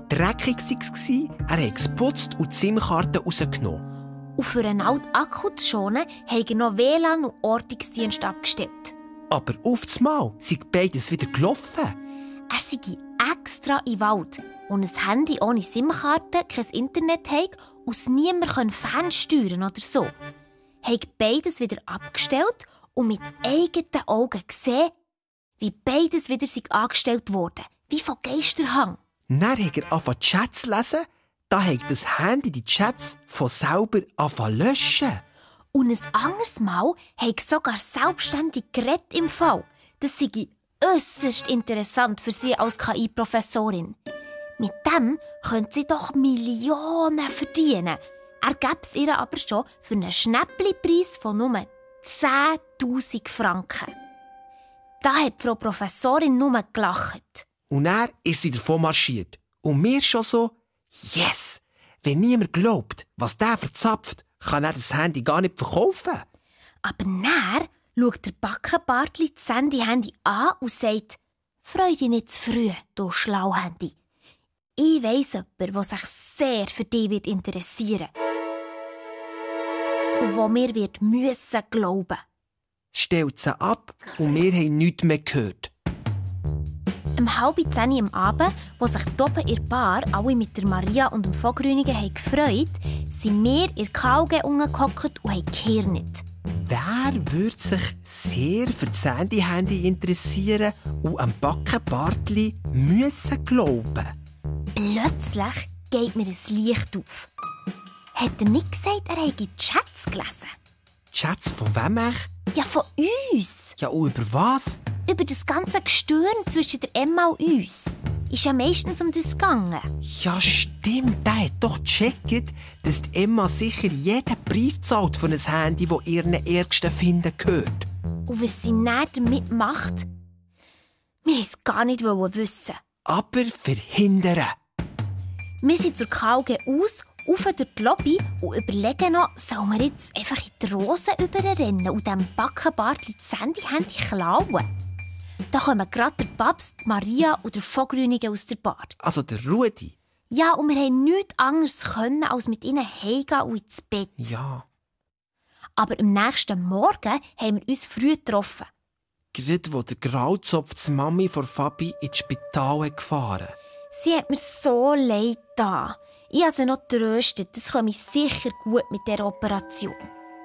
Speaker 1: Dreckig war es, er hat es geputzt und die SIM-Karte rausgenommen.
Speaker 2: Und für einen alten Akku zu schonen, haben er noch WLAN und Ortungsdienst abgestellt.
Speaker 1: Aber auf das Mal sind beides wieder gelaufen.
Speaker 2: Er sei extra in den Wald, wo ein Handy ohne SIM-Karte kein Internet hat und es niemand fernsteuern oder so. Er hat beides wieder abgestellt und mit eigenen Augen gesehen, wie beides wieder angestellt wurde, wie von Geisterhang.
Speaker 1: Dann hat er angefangen Chats zu lesen. Da hat das Handy die Chats von selber angefangen zu löschen.
Speaker 2: Und ein anderes Mal hat er sogar selbstständig geredet im Fall. Das sei äusserst interessant für sie als KI-Professorin. Mit dem könnte sie doch Millionen verdienen. Er gäbe es ihr aber schon für einen Schnäppli-Preis von nur 10'000 Franken. Da hat die Frau Professorin nur gelacht.
Speaker 1: Und dann ist sie davon marschiert. Und wir schon so, yes! Wenn niemand glaubt, was der verzapft, kann er das Handy gar nicht verkaufen.
Speaker 2: Aber dann schaut der Backenbartli das Handy an und sagt, «Freu dich nicht zu früh, du Schlauhandy. Ich weiss jemanden, der sich sehr für dich interessieren wird. Und wo mir müssen glauben.
Speaker 1: Stellt sie ab und wir haben nichts mehr gehört.
Speaker 2: Um 9:30 am Abend, wo sich oben in der Bar alle mit der Maria und dem Vogrünigen gefreut haben, sind wir in der KG umgehockt und haben gehirnet.
Speaker 1: Wer würde sich sehr für das Handy interessieren und am Backenbartli müssen glauben?
Speaker 2: Plötzlich geht mir ein Licht auf. Hat er nicht gesagt, er hätte Chats gelesen?
Speaker 1: Chats von wem echt?
Speaker 2: Ja, von uns.
Speaker 1: Ja, und über was?
Speaker 2: Über das ganze Gestöhn zwischen der Emma und uns. Ist ja meistens um das gegangen.
Speaker 1: Ja, stimmt. Der hat doch gecheckt, dass die Emma sicher jeden Preis zahlt für ein Handy, das ihren Ärgsten finden gehört.
Speaker 2: Und was sie dann damit macht, wir wollten es gar nicht wissen.
Speaker 1: Aber verhindern.
Speaker 2: Wir sind zur KG aus, rauf durch die Lobby und überlegen noch, sollen wir jetzt einfach in die Rosen überrennen und dem Backenbartli das Handy klauen? Da kommen gerade der Babs, die Maria und der Vogrünige aus der Bar.
Speaker 1: Also der Rudi?
Speaker 2: Ja, und wir haben nichts anderes können, als mit ihnen heimgehen und ins Bett.
Speaker 1: Ja.
Speaker 2: Aber am nächsten Morgen haben wir uns früh getroffen.
Speaker 1: Gerade wo der Grauzopf die Mami von Fabi ins Spital gefahren.
Speaker 2: Sie hat mir so leid getan. Ich habe sie noch getröstet, das komme sicher gut mit dieser Operation.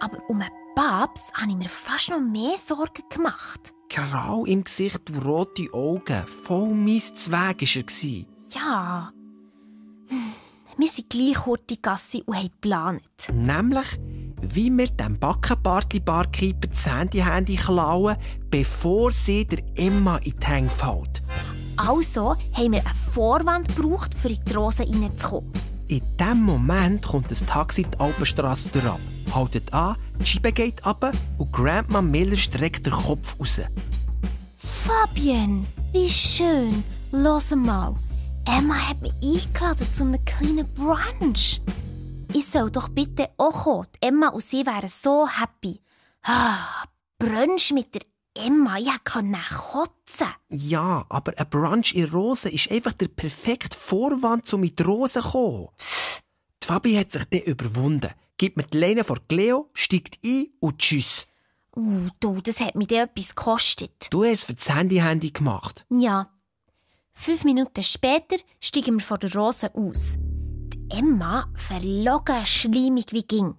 Speaker 2: Aber um den Babs habe ich mir fast noch mehr Sorgen gemacht.
Speaker 1: Grau im Gesicht und rote Augen, voll mies Zweig war er.
Speaker 2: Ja. Wir sind gleich hurtig Gassi und haben geplant.
Speaker 1: Nämlich, wie wir dem Backenbartli-Barkeeper das Handy klauen, bevor sie der Emma in die Hänge fällt.
Speaker 2: Also haben wir einen Vorwand gebraucht, um in die Rose reinzukommen.
Speaker 1: In diesem Moment kommt ein Taxi die Alpenstrasse durchab, haltet an, die Scheibe geht runter und Grandma Miller streckt den Kopf raus.
Speaker 2: Fabienne, wie schön. Hör mal, Emma hat mich eingeladen zu einem kleinen Brunch. Ich soll doch bitte auch kommen. Emma und sie wären so happy. Brunch mit der Emma, ich konnte kotzen.
Speaker 1: Ja, aber ein Brunch in Rosen ist einfach der perfekte Vorwand, um mit Rosen zu kommen. Die Fabi hat sich dann überwunden, gibt mir die Leine vor Cleo, steigt ein und tschüss.
Speaker 2: Du, das hat mich etwas gekostet.
Speaker 1: Du hast es für das Handy gemacht.
Speaker 2: Ja. 5 Minuten später steigen wir vor der Rose aus. Die Emma verlogen schleimig wie ging.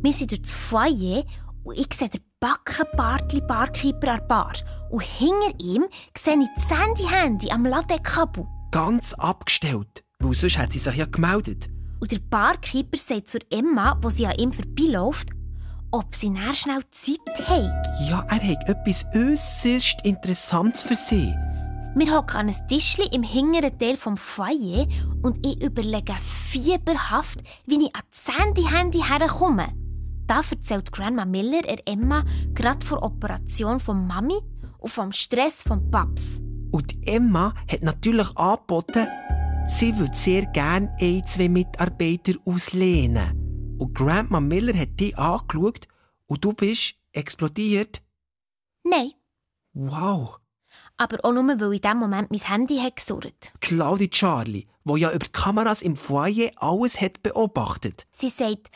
Speaker 2: Wir sind durch das Foyer und ich sehe den Backenbartli-Barkeeper an der Bar. Und hinter ihm sehe ich das Handy am Ladekabel.
Speaker 1: Ganz abgestellt, weil sonst hat sie sich ja gemeldet.
Speaker 2: Und der Barkeeper sagt zur Emma, wo sie an ihm vorbeiläuft, ob sie dann schnell Zeit hat.
Speaker 1: Ja, er hat etwas äusserst Interessantes für sie.
Speaker 2: Wir hocken an einem Tischli im hinteren Teil des Foyer und ich überlege fieberhaft, wie ich an das Handy herkomme. Da erzählt Grandma Miller Emma gerade vor der Operation von Mami und vom Stress von Paps.
Speaker 1: Und Emma hat natürlich angeboten, sie würde sehr gerne 2 Mitarbeiter auslehnen. Und Grandma Miller hat dich angeschaut und du bist explodiert.
Speaker 2: Nein.
Speaker 1: Wow.
Speaker 2: Aber auch nur, weil in dem Moment mein Handy hat gesurrt.
Speaker 1: Claudi Charlie, wo ja über die Kameras im Foyer alles hat beobachtet.
Speaker 2: Sie sagt,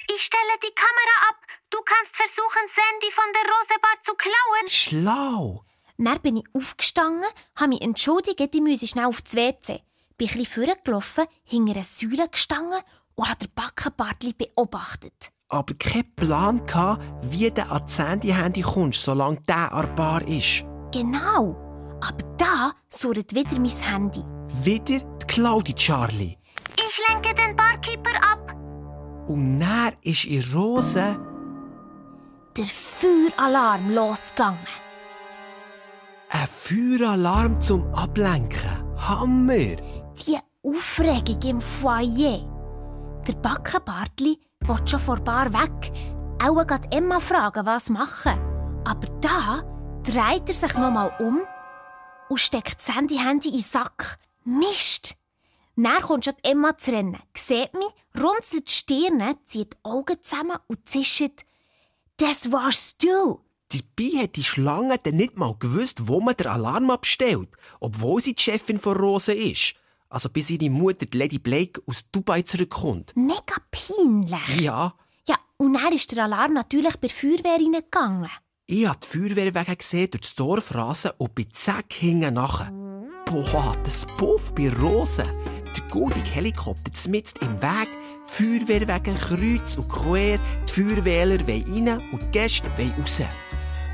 Speaker 2: ich stelle die Kamera ab. Du kannst versuchen, Sandy von der Rosebar zu klauen.
Speaker 1: Schlau.
Speaker 2: Dann bin ich aufgestanden, habe mich entschuldigt, ich müsse schnell auf das WC. Bin ein bisschen vorgelaufen, hinter einer Säule gestanden und habe den Backenbartli beobachtet.
Speaker 1: Aber kein Plan gehabt, wie du an das Sandy-Handy kommst, solange der an der Bar ist.
Speaker 2: Genau. Aber da surrt wieder mein Handy.
Speaker 1: Wieder die Claudi Charlie.
Speaker 2: Ich lenke den Barkeeper ab.
Speaker 1: Und dann ist in Rose
Speaker 2: der Feueralarm losgegangen.
Speaker 1: ein Feueralarm zum Ablenken. Hammer!
Speaker 2: Die Aufregung im Foyer. Der Backenbartli will schon vor Bar weg. Auch geht Emma fragen, was machen. Aber da dreht er sich nochmal um und steckt das Handy in den Sack. Mist! Dann kommt schon Emma zu rennen, sieht mich, runzelt die Stirne, zieht die Augen zusammen und zischt: «Das warst du!»
Speaker 1: Dabei hat die Schlange dann nicht mal gewusst, wo man den Alarm abstellt, obwohl sie die Chefin von Rose ist. Also bis ihre Mutter, die Lady Blake, aus Dubai zurückkommt.
Speaker 2: Mega peinlich.
Speaker 1: Ja.
Speaker 2: Ja, und dann ist der Alarm natürlich bei der Feuerwehr reingegangen.
Speaker 1: Ich habe die Feuerwehrwagen gesehen durch das Dorf rasen und bin zack hinten nachher. Boah, das Puff bei Rose. Der goldige Helikopter mitten im Weg, Feuerwehrwagen kreuz und quer, die Feuerwehrler wollen rein und die Gäste wollen raus.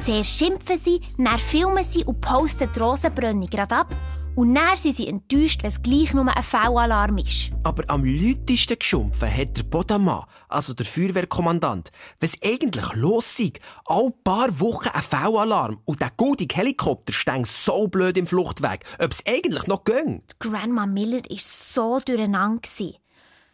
Speaker 2: Zuerst schimpfen sie, dann filmen sie und posten die Rosenbrennung gerade ab. Und dann sind sie enttäuscht, wenn es gleich nur ein V-Alarm ist.
Speaker 1: Aber am lautesten geschumpfen hat der Bodamann, also der Feuerwehrkommandant, was eigentlich los sei. Alle paar Wochen ein V-Alarm und der goldige Helikopter stängt so blöd im Fluchtweg, ob es eigentlich noch ging.
Speaker 2: Die Grandma Miller war so durcheinander.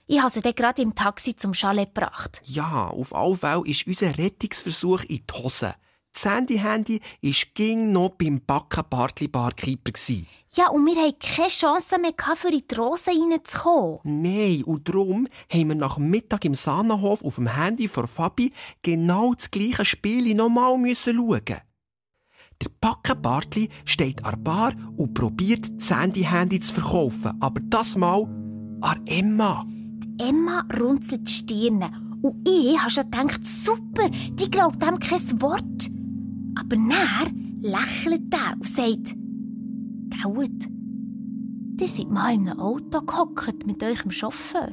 Speaker 2: Ich habe sie dann gerade im Taxi zum Chalet gebracht.
Speaker 1: Ja, auf alle Fälle ist unser Rettungsversuch in die Hose. Das Handy war ging noch beim Backenbartli-Barkeeper.
Speaker 2: Ja, und wir hatten keine Chance mehr, für in die Rose reinzukommen.
Speaker 1: Nein, und darum haben wir nach Mittag im Sahnenhof auf dem Handy von Fabi genau das gleiche Spiel nochmal schauen. Der Backenbartli steht an der Bar und probiert, das Handy zu verkaufen. Aber das Mal an Emma.
Speaker 2: Die Emma runzelt die Stirne. Und ich habe schon gedacht, super, die glaubt dem kein Wort. Aber dann lächelt er und sagt: «Gauet, ihr seid mal in einem Auto gehockt mit eurem Chauffeur,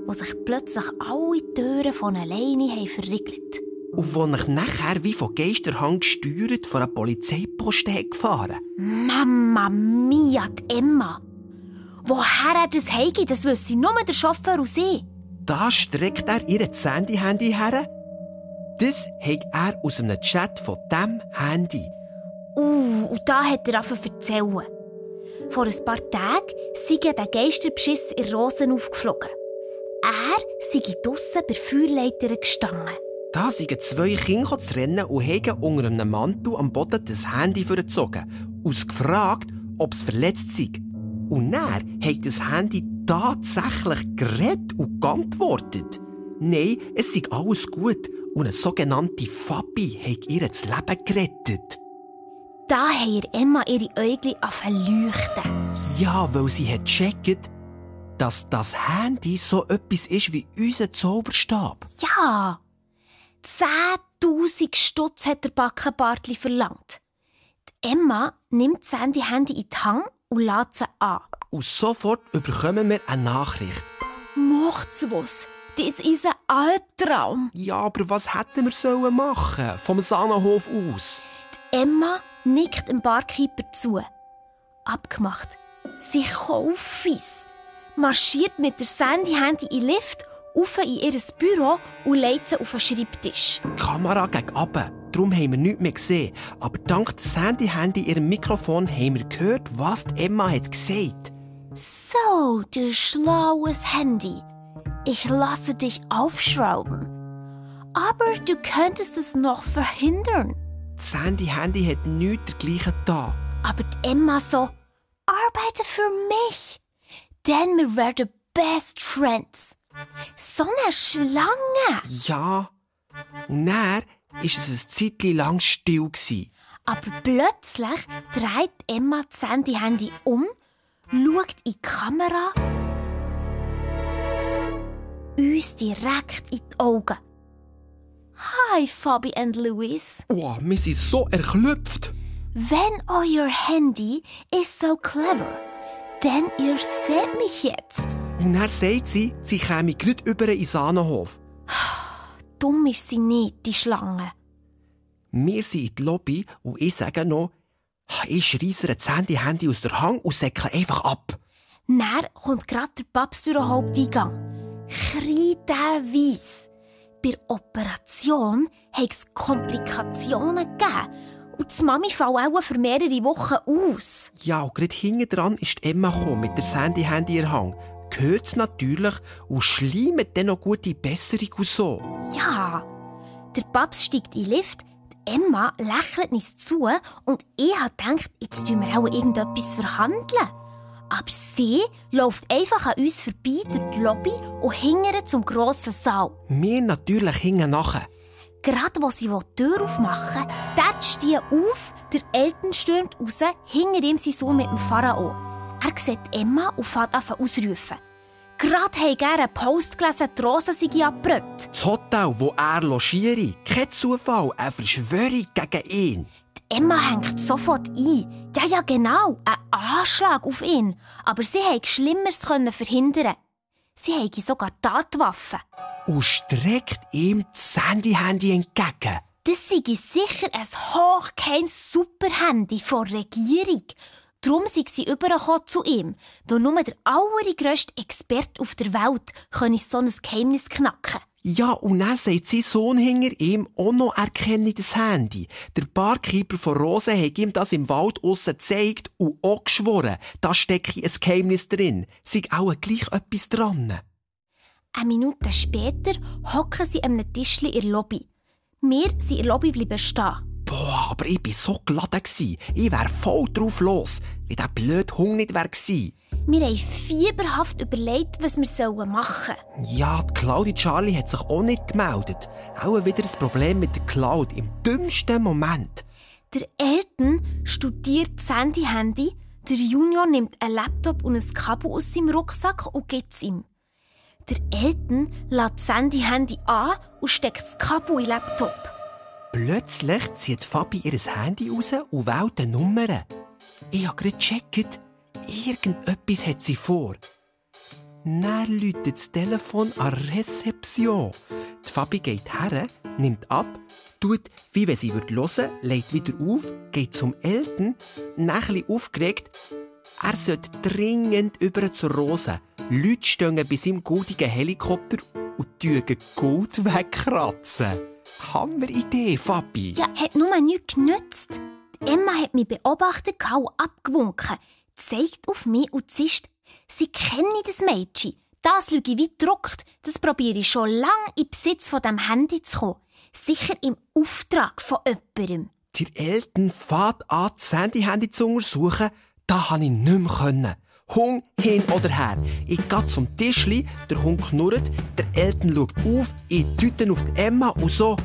Speaker 2: wo sich plötzlich alle Türen von alleine verriegelt.
Speaker 1: Und wo ich nachher wie von Geisterhand gesteuert vor einer Polizeiposten gefahren.
Speaker 2: Mama mia, die Emma! Woher er das heimgeht, das wüsste nur der Chauffeur und sie.»
Speaker 1: Da streckt er ihr das Handy her. Das hat er aus einem Chat von diesem Handy.
Speaker 2: Und da hat er angefangen zu erzählen. Vor ein paar Tagen sei der Geisterbeschiss in Rosen aufgeflogen. Er sei draussen bei Feuerleitern gestanden.
Speaker 1: Da sind 2 Kinder zu rennen und haben unter einem Mantel am Boden das Handy vorgezogen und gefragt, ob es verletzt sei. Und dann hat das Handy tatsächlich geredet und geantwortet. Nein, es sei alles gut und eine sogenannte Fabi hat ihr das Leben gerettet.
Speaker 2: Da haben Emma ihre Äuglein leuchten.
Speaker 1: Ja, weil sie hat gecheckt, dass das Handy so etwas ist wie unser Zauberstab.
Speaker 2: Ja! 10'000 Stutz hat der Backenbartli verlangt. Die Emma nimmt das Handy in die Hand und lädt sie an.
Speaker 1: Und sofort bekommen wir eine Nachricht.
Speaker 2: «Macht's was? Das ist ein Albtraum!»
Speaker 1: Ja, aber was hätten wir machen sollen? Vom Sahnenhof aus?
Speaker 2: Die Emma nickt dem Barkeeper zu. Abgemacht. Sie kauft es. Marschiert mit der Sandy-Handy in den Lift, auf in ihr Büro und legt sie auf den Schreibtisch.
Speaker 1: Die Kamera ging runter, darum haben wir nichts mehr gesehen. Aber dank des Handy ihrem Mikrofon haben wir gehört, was die Emma hat gesagt.
Speaker 2: «So, du schlaues Handy. Ich lasse dich aufschrauben. Aber du könntest es noch verhindern.
Speaker 1: Sandy Handy hat nichts dergleichen getan.
Speaker 2: Aber die Emma so, arbeite für mich. Denn wir werden Best Friends. So eine Schlange.
Speaker 1: Ja. Und dann war es ein Zeitchen lang still.
Speaker 2: Aber plötzlich dreht Emma das Sandy-Handy um, schaut in die Kamera, uns direkt in die Augen. Hi, Fabi and Louis.
Speaker 1: Oh, wir sind so erklüpft.
Speaker 2: Wenn euer Handy ist so clever, denn ihr seht mich jetzt.
Speaker 1: Und dann sagt sie käme gerade über in den Sahnenhof.
Speaker 2: Dumm ist sie nicht, die Schlange.
Speaker 1: Wir sind in der Lobby und ich sage noch, ich schreissere das Handy aus der Hand und säckle einfach ab.
Speaker 2: Dann kommt gerade der Paps durch den Haupteingang. Kreideweiss. Bei der Operation hat es Komplikationen gegeben. Und die Mami fällt auch für mehrere Wochen aus.
Speaker 1: Ja, und gerade hinten dran ist die Emma gekommen, mit der Sandy-Handy in der Hand. Gehört natürlich und schleimt dann noch gute Besserung und so.
Speaker 2: Ja, der Paps steigt in den Lift, die Emma lächelt uns zu und ich habe gedacht, jetzt tun wir auch irgendetwas verhandeln. Aber sie läuft einfach an uns vorbei durch die Lobby und hingert zum grossen Saal.
Speaker 1: Wir natürlich hinten nachher.
Speaker 2: Gerade als sie die Tür aufmachen, tätscht die auf, der Eltern stürmt raus, hinter ihm sein Sohn mit dem Pharao. Er sieht Emma und fängt an ausrufen. Gerade habe er einen Post gelesen, die Rosa sei abgebrannt.
Speaker 1: Das Hotel, wo er logiere. Kein Zufall, eine Verschwörung gegen ihn.
Speaker 2: Die Emma hängt sofort ein. Ja, genau, ein Anschlag auf ihn. Aber sie konnte Schlimmeres verhindern. Sie hatte sogar Tatwaffen.
Speaker 1: Und streckt ihm das Sandy-Handy entgegen.
Speaker 2: Das sei sicher ein hochgeheimes Superhandy von der Regierung. Darum sind sie übergekommen zu ihm, weil nur der allergrösste Experte auf der Welt könne so ein Geheimnis knacken.
Speaker 1: Ja, und dann sagt sein Sohn hinter ihm auch noch, er kenne das Handy. Der Barkeeper von Rose hat ihm das im Wald aussen gezeigt und auch geschworen, da stecke ein Geheimnis drin. Sei auch gleich etwas dran.
Speaker 2: Eine Minute später hocken sie an einem Tischchen in der Lobby. Wir sind in der Lobby bleiben stehen.
Speaker 1: Boah, aber ich war so geladen. Ich wäre voll drauf los, wie der blöde Hund nicht wäre gewesen.
Speaker 2: Wir haben fieberhaft überlegt, was wir machen sollen.
Speaker 1: Ja, die Claudi Charlie hat sich auch nicht gemeldet. Auch wieder ein Problem mit der Cloud im dümmsten Moment.
Speaker 2: Der Elton studiert das Handy. Der Junior nimmt einen Laptop und ein Kabel aus seinem Rucksack und gibt es ihm. Der Elton lässt das Handy an und steckt das Kabel in den Laptop.
Speaker 1: Plötzlich zieht Fabi ihr Handy raus und wählt eine Nummer. Ich habe gerade gecheckt, irgendetwas hat sie vor. Dann läutet das Telefon an Rezeption. Die Fabi geht her, nimmt ab, tut, wie wenn sie hören würde, legt wieder auf, geht zum Eltern, ein aufgeregt. Er sollte dringend über zur Rose. Leute stehen bei seinem goldigen Helikopter und tügen Gold wegkratzen. Hammeridee, Fabi.
Speaker 2: Ja, hat nur nichts genützt. Die Emma hat mich beobachtet und abgewunken, zeigt auf mich und zischt, sie kenne das Mädchen. Das lüge wie gedruckt. Das probiere ich schon lange in Besitz von diesem Handy zu kommen. Sicher im Auftrag von jemandem.
Speaker 1: Die Eltern fängt an, das Handy zu untersuchen. Da konnte ich nicht mehr. Hund hin oder her. Ich gehe zum Tischli, der Hund knurrt, der Eltern schaut auf, ich deute auf die Emma und so.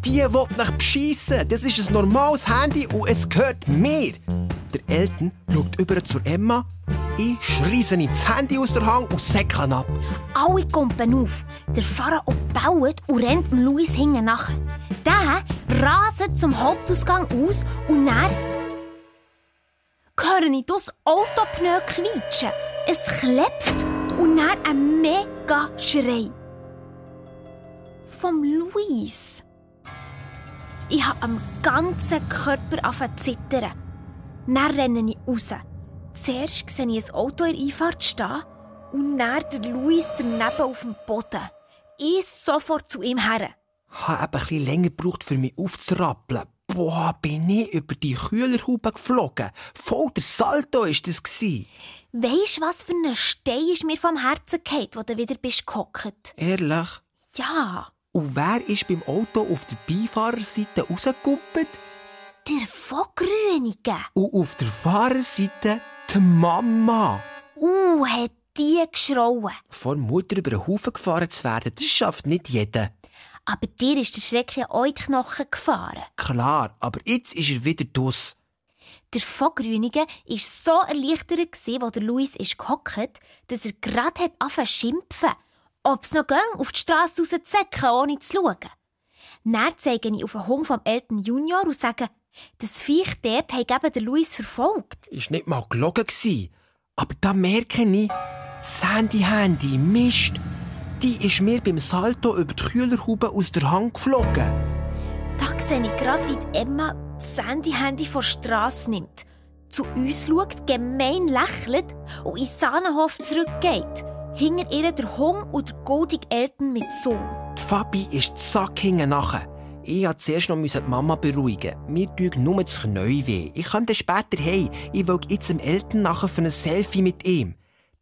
Speaker 1: Die will mich beschissen. Das ist ein normales Handy und es gehört mir. Der Eltern schaut über zur Emma. Ich schreisse ihm das Handy aus der Hand und säckle ab.
Speaker 2: Alle kumpen auf. Der Pharao baut und rennt dem Louis hinten nach. Der raset zum Hauptausgang aus und dann höre ich das Autopneu quietschen. Es klebt und dann ein mega Schrei. Vom Louis. Ich habe am ganzen Körper angefangen zu zittern. Dann renne ich raus. Zuerst sehe ich ein Auto in der Einfahrt stehen und dann der Louis daneben auf dem Boden. Ich sofort zu ihm her.
Speaker 1: Ich habe ein bisschen länger gebraucht, für mich aufzurappeln. Boah, bin ich über die Kühlerhaube geflogen. Voll der Salto war das.
Speaker 2: Weisst du, was für ein Stein ist mir vom Herzen gefallen, wo du wieder bist gehockt?
Speaker 1: Ehrlich?
Speaker 2: Ja.
Speaker 1: Und wer ist beim Auto auf der Beifahrerseite rausgekumpelt?
Speaker 2: Der von Grünigen.
Speaker 1: Und auf der Fahrerseite die Mama.
Speaker 2: Hat die geschrauen.
Speaker 1: Vor der Mutter über den Haufen gefahren zu werden, das schafft nicht jeder.
Speaker 2: Aber dir ist der Schreck ja auch in die Knochen gefahren.
Speaker 1: Klar, aber jetzt ist er wieder draus.
Speaker 2: Der von Grünigen war so erleichtert, als der Luis gehockt, dass er gerade angefangen zu schimpfen, ob es noch ging, auf die Strasse rauszusäcken, ohne zu schauen. Dann zeige ich auf den Hund vom Elton Junior und sage, das Viech dort hat eben den Luis verfolgt.
Speaker 1: Ist nicht mal gelogen gewesen. Aber da merke ich, das Handy, Mist, die ist mir beim Salto über die Kühlerhaube aus der Hand geflogen.
Speaker 2: Da sehe ich gerade, wie die Emma das Handy von der Strasse nimmt, zu uns schaut, gemein lächelt und in den Sahnenhof zurückgeht. Hinter ihr der Hund und der goldige Elton mit Sohn.
Speaker 1: Die Fabi ist zack hinten nachher. Ich musste zuerst noch die Mama beruhigen. Mir tut nur das Knie weh. Ich komme dann später heim. Ich will jetzt dem Eltern nachher für ein Selfie mit ihm.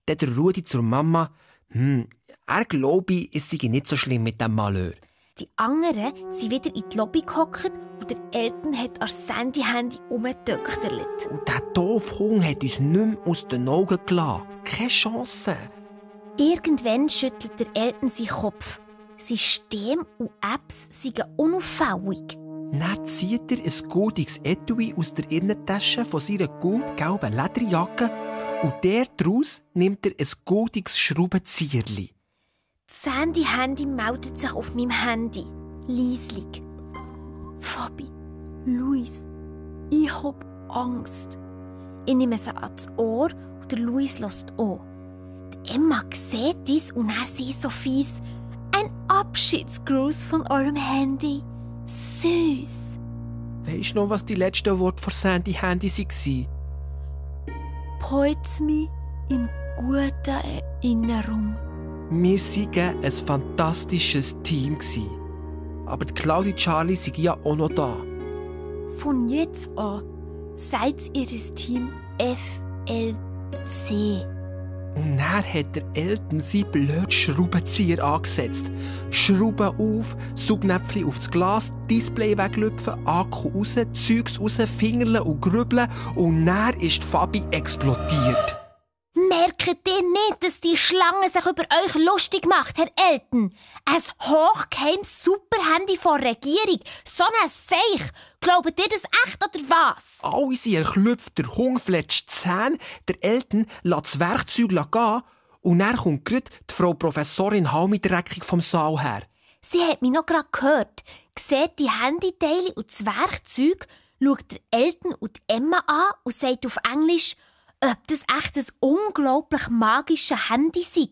Speaker 1: Dann der Rudi zur Mama. Er glaube, es sei nicht so schlimm mit dem Malheur.
Speaker 2: Die anderen sind wieder in die Lobby gehockt und der Eltern hat an Sandy Handy umgedöchterlet.
Speaker 1: Und der doofe Hund hat uns nicht mehr aus den Augen gelassen. Keine Chance.
Speaker 2: Irgendwann schüttelt der Eltern seinen Kopf. System und Apps sind unauffällig.
Speaker 1: Dann zieht er ein goldiges Etui aus der Innentasche von seiner goldgelben Lederjacke und daraus nimmt er ein goldiges Schraubenzieherli.
Speaker 2: Das Handy meldet sich auf meinem Handy. Leislich. Fabi, Luis, ich hab Angst. Ich nehme sie ans Ohr und der Luis hört an. Die Emma sieht es und er sieht so fies. Ein Abschiedsgruß von eurem Handy. Süß.
Speaker 1: Weisst du noch, was die letzten Worte von Sandy Handy waren?
Speaker 2: Behalt's mich in guter Erinnerung.
Speaker 1: Wir waren ein fantastisches Team. Aber die Claudia und Charlie sind ja auch noch da.
Speaker 2: Von jetzt an seid ihr das Team FLC.
Speaker 1: Und dann hat der Eltern seinen blöden Schraubenzieher angesetzt. Schrauben auf, Saugnäpfchen auf das Glas, Display weglüpfen, Akku raus, Zeugs raus, Fingerle und Grübeln. Und dann ist die Fabi explodiert.
Speaker 2: Merkt ihr nicht, dass die Schlange sich über euch lustig macht, Herr Elton? Ein hochgeheimes Superhandy von der Regierung. So ein Seich. Glaubt ihr das echt oder was?
Speaker 1: Alle sind erklüpft, der Hund fletscht die Zähne, der Eltern lässt das Werkzeug gehen und dann kommt gerade die Frau Professorin Halmidreckig vom Saal her.
Speaker 2: Sie hat mich noch gerade gehört. Sieht die Handyteile und das Werkzeug, schaut der Elton und die Emma an und sagt auf Englisch, ob das echt ein unglaublich magisches Handy sei.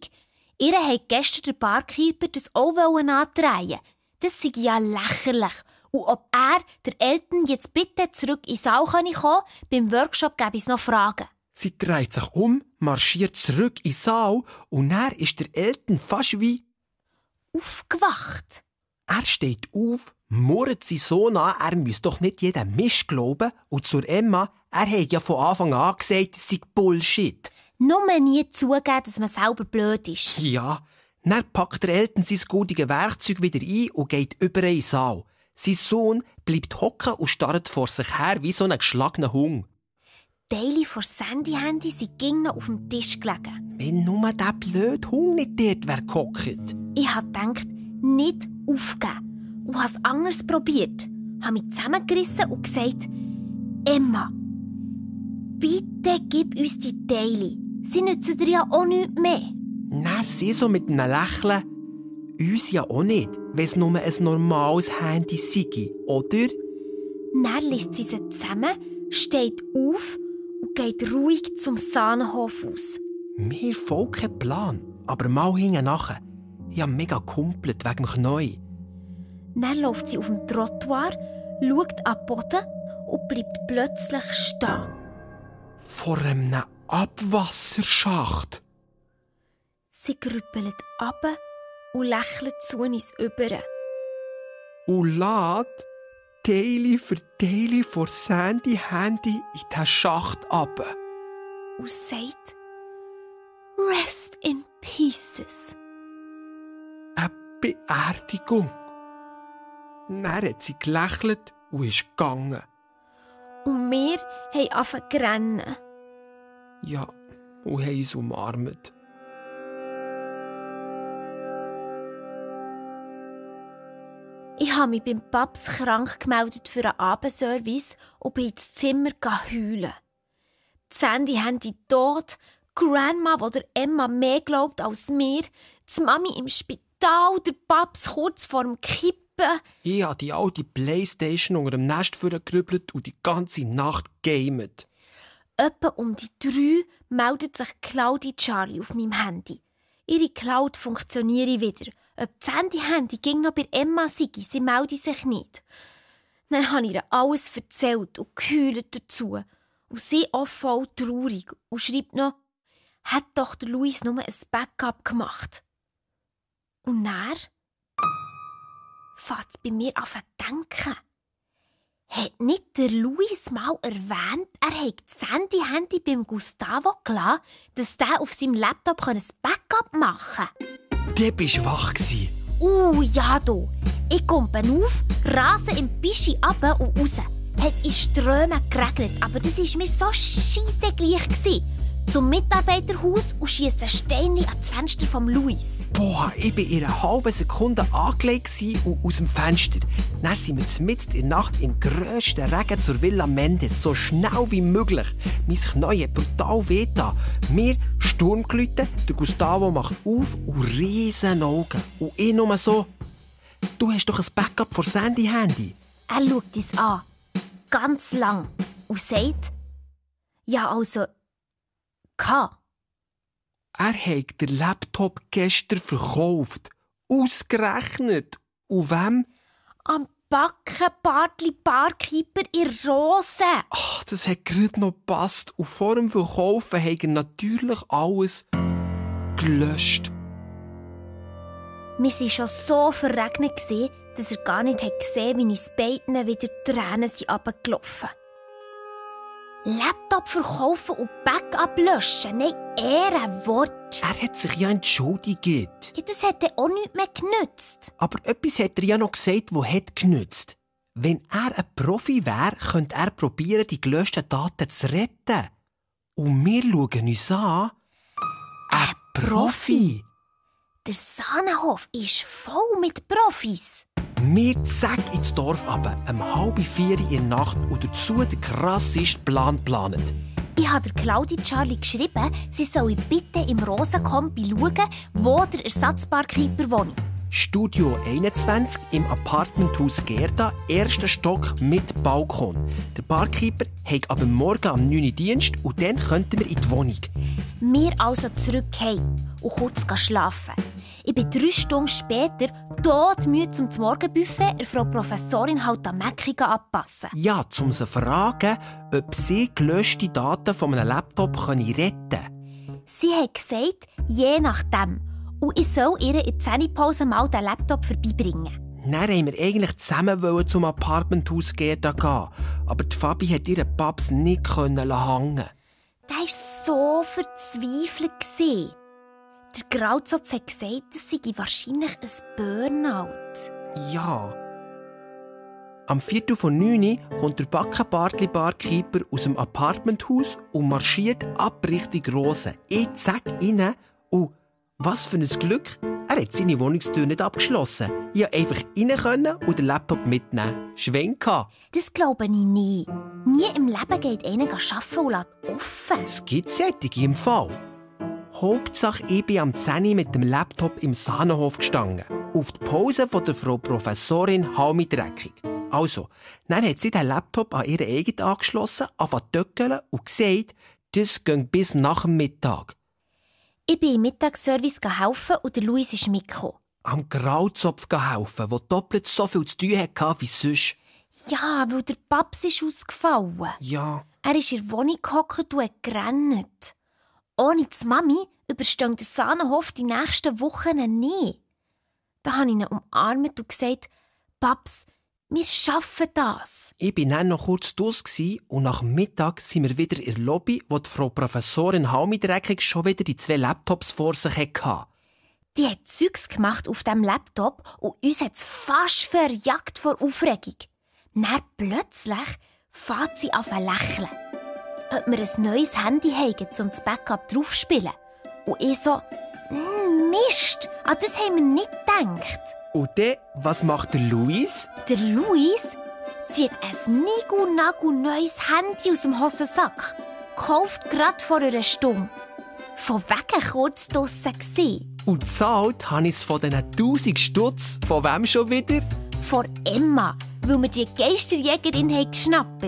Speaker 2: Ihr hat gestern der Barkeeper das auch antreiben. Das sei ja lächerlich. Und ob er, der Eltern, jetzt bitte zurück in den Saal kommen kann, beim Workshop gäbe es noch Fragen.
Speaker 1: Sie dreht sich um, marschiert zurück in den Saal und dann ist der Eltern fast wie
Speaker 2: aufgewacht.
Speaker 1: Er steht auf, murrt sie so an, er müsse doch nicht jeden Mist glauben. Und zur Emma, er hat ja von Anfang an gesagt, es sei Bullshit.
Speaker 2: Nur nie zugeben, dass man selber blöd ist.
Speaker 1: Ja, dann packt der Eltern sein goldiges Werkzeug wieder ein und geht über in den Saal. Sein Sohn bleibt hocken und starrt vor sich her wie so ein geschlagener Hund.
Speaker 2: Teile von Sandy-Handy sind ging noch auf dem Tisch gelegen.
Speaker 1: Wenn nur der blöde Hund nicht dort wäre gehockt.
Speaker 2: Ich habe gedacht, nicht aufgeben. Und habe es anders probiert. Habe mich zusammengerissen und gesagt, Emma, bitte gib uns die Teile. Sie nützen dir ja auch nichts mehr.
Speaker 1: Dann sie so mit einem Lächeln. Uns ja auch nicht, wenn es nur ein normales Handy sei, oder?
Speaker 2: Dann lässt sie zusammen, steht auf und geht ruhig zum Sahnenhof aus.
Speaker 1: Mir folgt kein Plan, aber mal hinten nachher. Ich habe mega kumpelt wegen dem Knie.
Speaker 2: Dann läuft sie auf dem Trottoir, schaut an den Boden und bleibt plötzlich stehen.
Speaker 1: Vor einem Abwasserschacht.
Speaker 2: Sie grüppelt runter und lächelt zu uns über.
Speaker 1: Und lädt Teile für Teile von Sandy Handy in den Schacht ab.
Speaker 2: Und sagt, Rest in Pieces.
Speaker 1: Eine Beerdigung. Dann hat sie gelächelt und ist gegangen.
Speaker 2: Und wir haben angefangen zu rennen.
Speaker 1: Ja, und haben uns umarmt.
Speaker 2: Ich habe mich beim Paps krank gemeldet für einen Abendservice und bin ins Zimmer heulen. Die Sandy haben die tot, Grandma, die der Emma mehr glaubt als mir, die Mami im Spital, der Paps kurz vor dem Kippen.
Speaker 1: Ich habe die alte Playstation unter dem Nest vorgegrübelt und die ganze Nacht gamet.
Speaker 2: Etwa um die 3 meldet sich Claudi Charlie auf meinem Handy. Ihre Cloud funktioniere wieder. Ob das Handy ging noch bei Emma sei, sie melde sich nicht. Dann habe ich ihr alles erzählt und geheult dazu. Und sie auch voll traurig und schreibt noch, hat doch der Luis nur ein Backup gemacht. Und dann fängt es bei mir an zu denken. Hat nicht der Luis mal erwähnt, er hat das Handy beim Gustavo gelassen, dass der auf seinem Laptop ein Backup machen kann?
Speaker 1: Du warst wach.
Speaker 2: Ja, du. Ich komme auf, rase im Bischi runter und raus. Hat in Strömen geregnet, aber das war mir so scheissegleich. Zum Mitarbeiterhaus und schiesse Steine ans Fenster vom Luis.
Speaker 1: Boah, ich war in einer halben Sekunde angelegt und aus dem Fenster. Dann sind wir mitten in der Nacht im grössten Regen zur Villa Mendes, so schnell wie möglich. Mein Knie hat brutal wehgetan. Mir Sturm geläutet, der Gustavo macht auf und riesen Augen. Und ich nur so, du hast doch ein Backup für Sandy-Handy.
Speaker 2: Er schaut uns an, ganz lang, und sagt, ja also,
Speaker 1: Er hat den Laptop gestern verkauft. Ausgerechnet. Und wem?
Speaker 2: Am Barkeeper in Rose.
Speaker 1: Ach, das hat gerade noch gepasst. Und vor dem Verkaufen hat er natürlich alles gelöscht.
Speaker 2: Wir waren schon so verregnet, dass er gar nicht gesehen hat, wie uns beiden wieder Tränen runtergelaufen sind. Laptop verkaufen und Backup löschen? Nein, Ehrenwort.
Speaker 1: Er hat sich ja entschuldigt.
Speaker 2: Ja, das hätte auch nichts mehr genützt.
Speaker 1: Aber etwas hat er ja noch gesagt, das hat genützt. Wenn er ein Profi wäre, könnte er probieren, die gelöschten Daten zu retten. Und wir schauen uns an. Ein Profi.
Speaker 2: Der Sahnenhof ist voll mit Profis.
Speaker 1: Wir zack ins Dorf runter, 3:30 in der Nacht und dazu den krasseste Plan geplant.
Speaker 2: Ich habe der Claudi Charlie geschrieben, sie soll bitte im Rosenkombi schauen, wo der Ersatzbarkeeper wohnt.
Speaker 1: Studio 21 im Apartmenthaus Gerda, 1. Stock mit Balkon. Der Barkeeper hat ab morgen am 9 Uhr Dienst und dann könnten wir in die Wohnung.
Speaker 2: Wir also zurück heim und kurz schlafen. Ich bin 3 Stunden später todmüde zum Morgenbuffet der Frau Professorin halt am Mäcki abpassen.
Speaker 1: Ja, um sie zu fragen, ob sie gelöschte Daten von einem Laptop retten können.
Speaker 2: Sie hat gesagt, je nachdem. Und ich soll ihr in der Zähnepause mal den Laptop vorbeibringen.
Speaker 1: Dann wollten wir eigentlich zusammen zum Apartmenthaus Gerda gehen. Aber die Fabi hat ihren Paps nicht hängen. Der war
Speaker 2: so verzweifelt. Der Grauzopf hat gesagt, das sei wahrscheinlich ein Burnout.
Speaker 1: Ja. Am 8:45 kommt der Backenbartli-Barkeeper aus dem Apartmenthaus und marschiert ab Richtung Rose. Ich zack rein und was für ein Glück, er hat seine Wohnungstür nicht abgeschlossen. Ich konnte einfach rein können und den Laptop mitnehmen. Schwenk.
Speaker 2: Das glaube ich nie. Nie im Leben geht einer arbeiten und lässt offen.
Speaker 1: Es gibt solche im Fall. Hauptsache, ich bin am 10 Uhr mit dem Laptop im Sahnenhof gestanden. Auf die Pause von der Frau Professorin Halmi-Dreckig. Also, dann hat sie den Laptop an ihren eigenen angeschlossen, angefangen zu töckeln und gesagt, das geht bis nach dem Mittag.
Speaker 2: Ich bin im Mittagsservice helfen und der Luis ist mitgekommen.
Speaker 1: Am Grauzopf helfen, der doppelt so viel zu tun hatte wie sonst.
Speaker 2: Ja, weil der Paps ist ausgefallen.
Speaker 1: Ja.
Speaker 2: Er ist in der Wohnung gehockt und hat gerannt. Ohne die Mami übersteht der Sahnenhof die nächsten Wochen nie. Da habe ich ihn umarmt und gesagt, Paps, wir schaffen das.
Speaker 1: Ich war dann noch kurz draussen und nach dem Mittag sind wir wieder in der Lobby, wo die Frau Professorin Halmi-Dreckig schon wieder die 2 Laptops vor sich hatte.
Speaker 2: Die hat Zeugs gemacht auf dem Laptop und uns hat es fast verjagt vor Aufregung. Dann plötzlich fängt sie an zu lächeln. Ob wir ein neues Handy haben, um das Backup draufzuspielen. Und ich so, Mist, an das haben wir nicht gedacht.
Speaker 1: Und dann, was macht der Luis?
Speaker 2: Der Luis zieht ein nigu-nagu-neues Handy aus dem Hosensack. Kauft gerade vor einer Stunde. Von wegen kurz draussen gesehen.
Speaker 1: Und zahlt habe ich es von diesen 1000 Stutz. Von wem schon wieder?
Speaker 2: Von Emma, weil wir die Geisterjägerin haben geschnappt.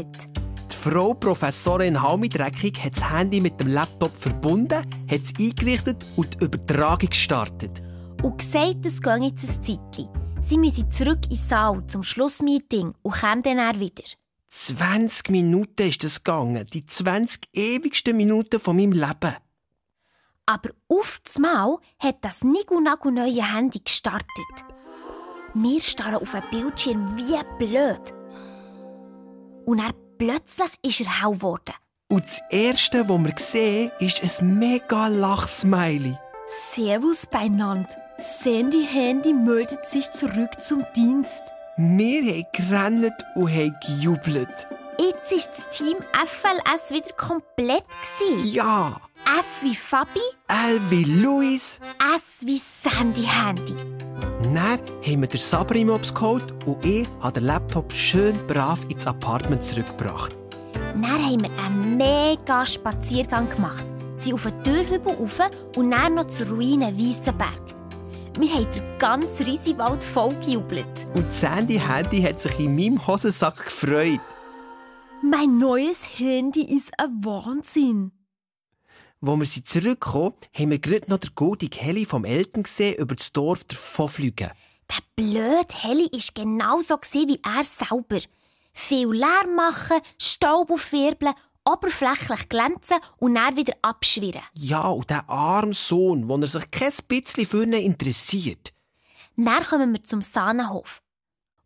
Speaker 1: Die Frau Professorin Halmidreckig hat das Handy mit dem Laptop verbunden, hat es eingerichtet und die Übertragung gestartet.
Speaker 2: Und gesagt, es gehe jetzt ein Zeitchen. Sie müssen zurück in den Saal zum Schlussmeeting und kommen dann wieder.
Speaker 1: 20 Minuten ist es gegangen. Die 20 ewigsten Minuten von meinem Leben.
Speaker 2: Aber auf einmal hat das nigu-nagu-neue Handy gestartet. Wir starren auf einen Bildschirm wie blöd. Und dann plötzlich ist er hell geworden.
Speaker 1: Und das Erste, was wir sehen, ist ein mega Lachsmiley.
Speaker 2: Servus beieinander. Sandy Handy meldet sich zurück zum Dienst.
Speaker 1: Wir haben gerannt und haben gejubelt.
Speaker 2: Jetzt war das Team FLS wieder komplett.
Speaker 1: Ja!
Speaker 2: F wie Fabi,
Speaker 1: L wie Luis,
Speaker 2: S wie Sandy Handy.
Speaker 1: Dann haben wir den Sabri-Mops geholt und ich habe den Laptop schön brav ins Apartment zurückgebracht.
Speaker 2: Dann haben wir einen mega Spaziergang gemacht. Sie auf den Türhübel rauf und dann noch zur Ruine Weissenberg. Wir haben den ganzen Riesiwald vollgejubelt.
Speaker 1: Und Sandy Handy hat sich in meinem Hosensack gefreut.
Speaker 2: Mein neues Handy ist ein Wahnsinn.
Speaker 1: Als wir zurückkamen, haben wir gerade noch den goldigen Heli vom Eltern gesehen über das Dorf davonfliegen.
Speaker 2: Der blöde Heli war genauso wie er selber. Viel Lärm machen, Staub aufwirbeln, oberflächlich glänzen und dann wieder abschwirren.
Speaker 1: Ja, und der arme Sohn, wo er sich kein bisschen für ihn interessiert.
Speaker 2: Dann kommen wir zum Sahnenhof.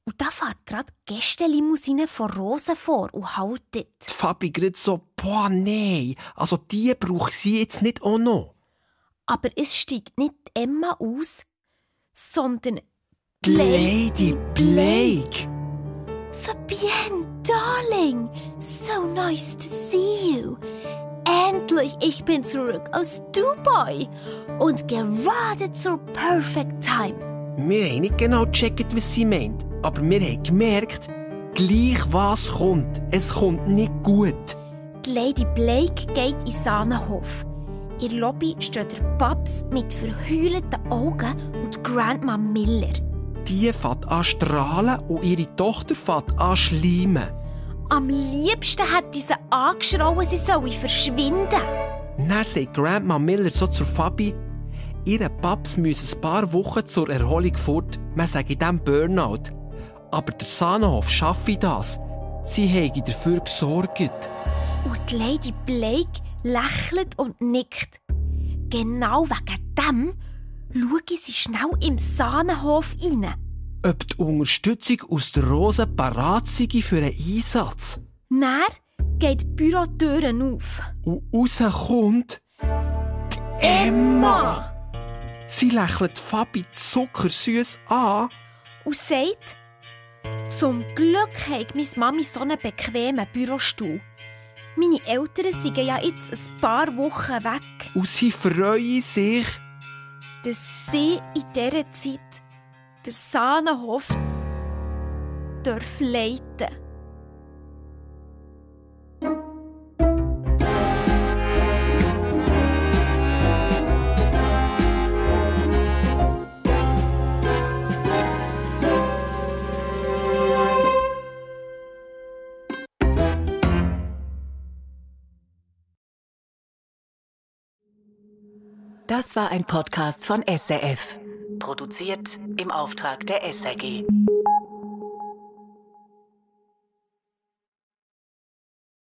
Speaker 2: Und da fährt gerade die Gästenlimousine von Rosen vor und haltet.
Speaker 1: Die Fabi gerade so, boah, nein, also die braucht sie jetzt nicht auch noch.
Speaker 2: Aber es steigt nicht Emma aus, sondern
Speaker 1: die Lady Blake.
Speaker 2: Fabienne, Darling, so nice to see you. Endlich, ich bin zurück aus Dubai und gerade zur Perfect Time.
Speaker 1: Wir haben nicht genau gecheckt, was sie meint, aber wir haben gemerkt, gleich was kommt, es kommt nicht gut.
Speaker 2: Die Lady Blake geht in den Sahnenhof. In der Lobby steht der Babs mit verheulten Augen und Grandma Miller.
Speaker 1: Die fängt an strahlen und ihre Tochter fängt an schleimen.
Speaker 2: Am liebsten hat diese angeschrien, sie solle verschwinden.
Speaker 1: Dann sagt Grandma Miller so zur Fabi, ihre Babs müssen ein paar Wochen zur Erholung fort. Man sagt dem Burnout. Aber der Sahnenhof schaffe das. Sie haben dafür gesorgt.
Speaker 2: Und die Lady Blake lächelt und nickt. Genau wegen dem schaue sie schnell im Sahnenhof rein.
Speaker 1: Ob die Unterstützung aus der Rose parat sei für einen Einsatz.
Speaker 2: Dann geht die Bürotüren auf.
Speaker 1: Und rauskommt
Speaker 2: die Emma!
Speaker 1: Sie lächelt Fabi zuckersüß an
Speaker 2: und sagt, zum Glück hat meine Mami so einen bequemen Bürostuhl. Meine Eltern sind ja jetzt ein paar Wochen weg.
Speaker 1: Und sie freuen sich,
Speaker 2: dass sie in dieser Zeit den Sahnenhof leiten.
Speaker 3: Das war ein Podcast von SRF. Produziert im Auftrag der SRG.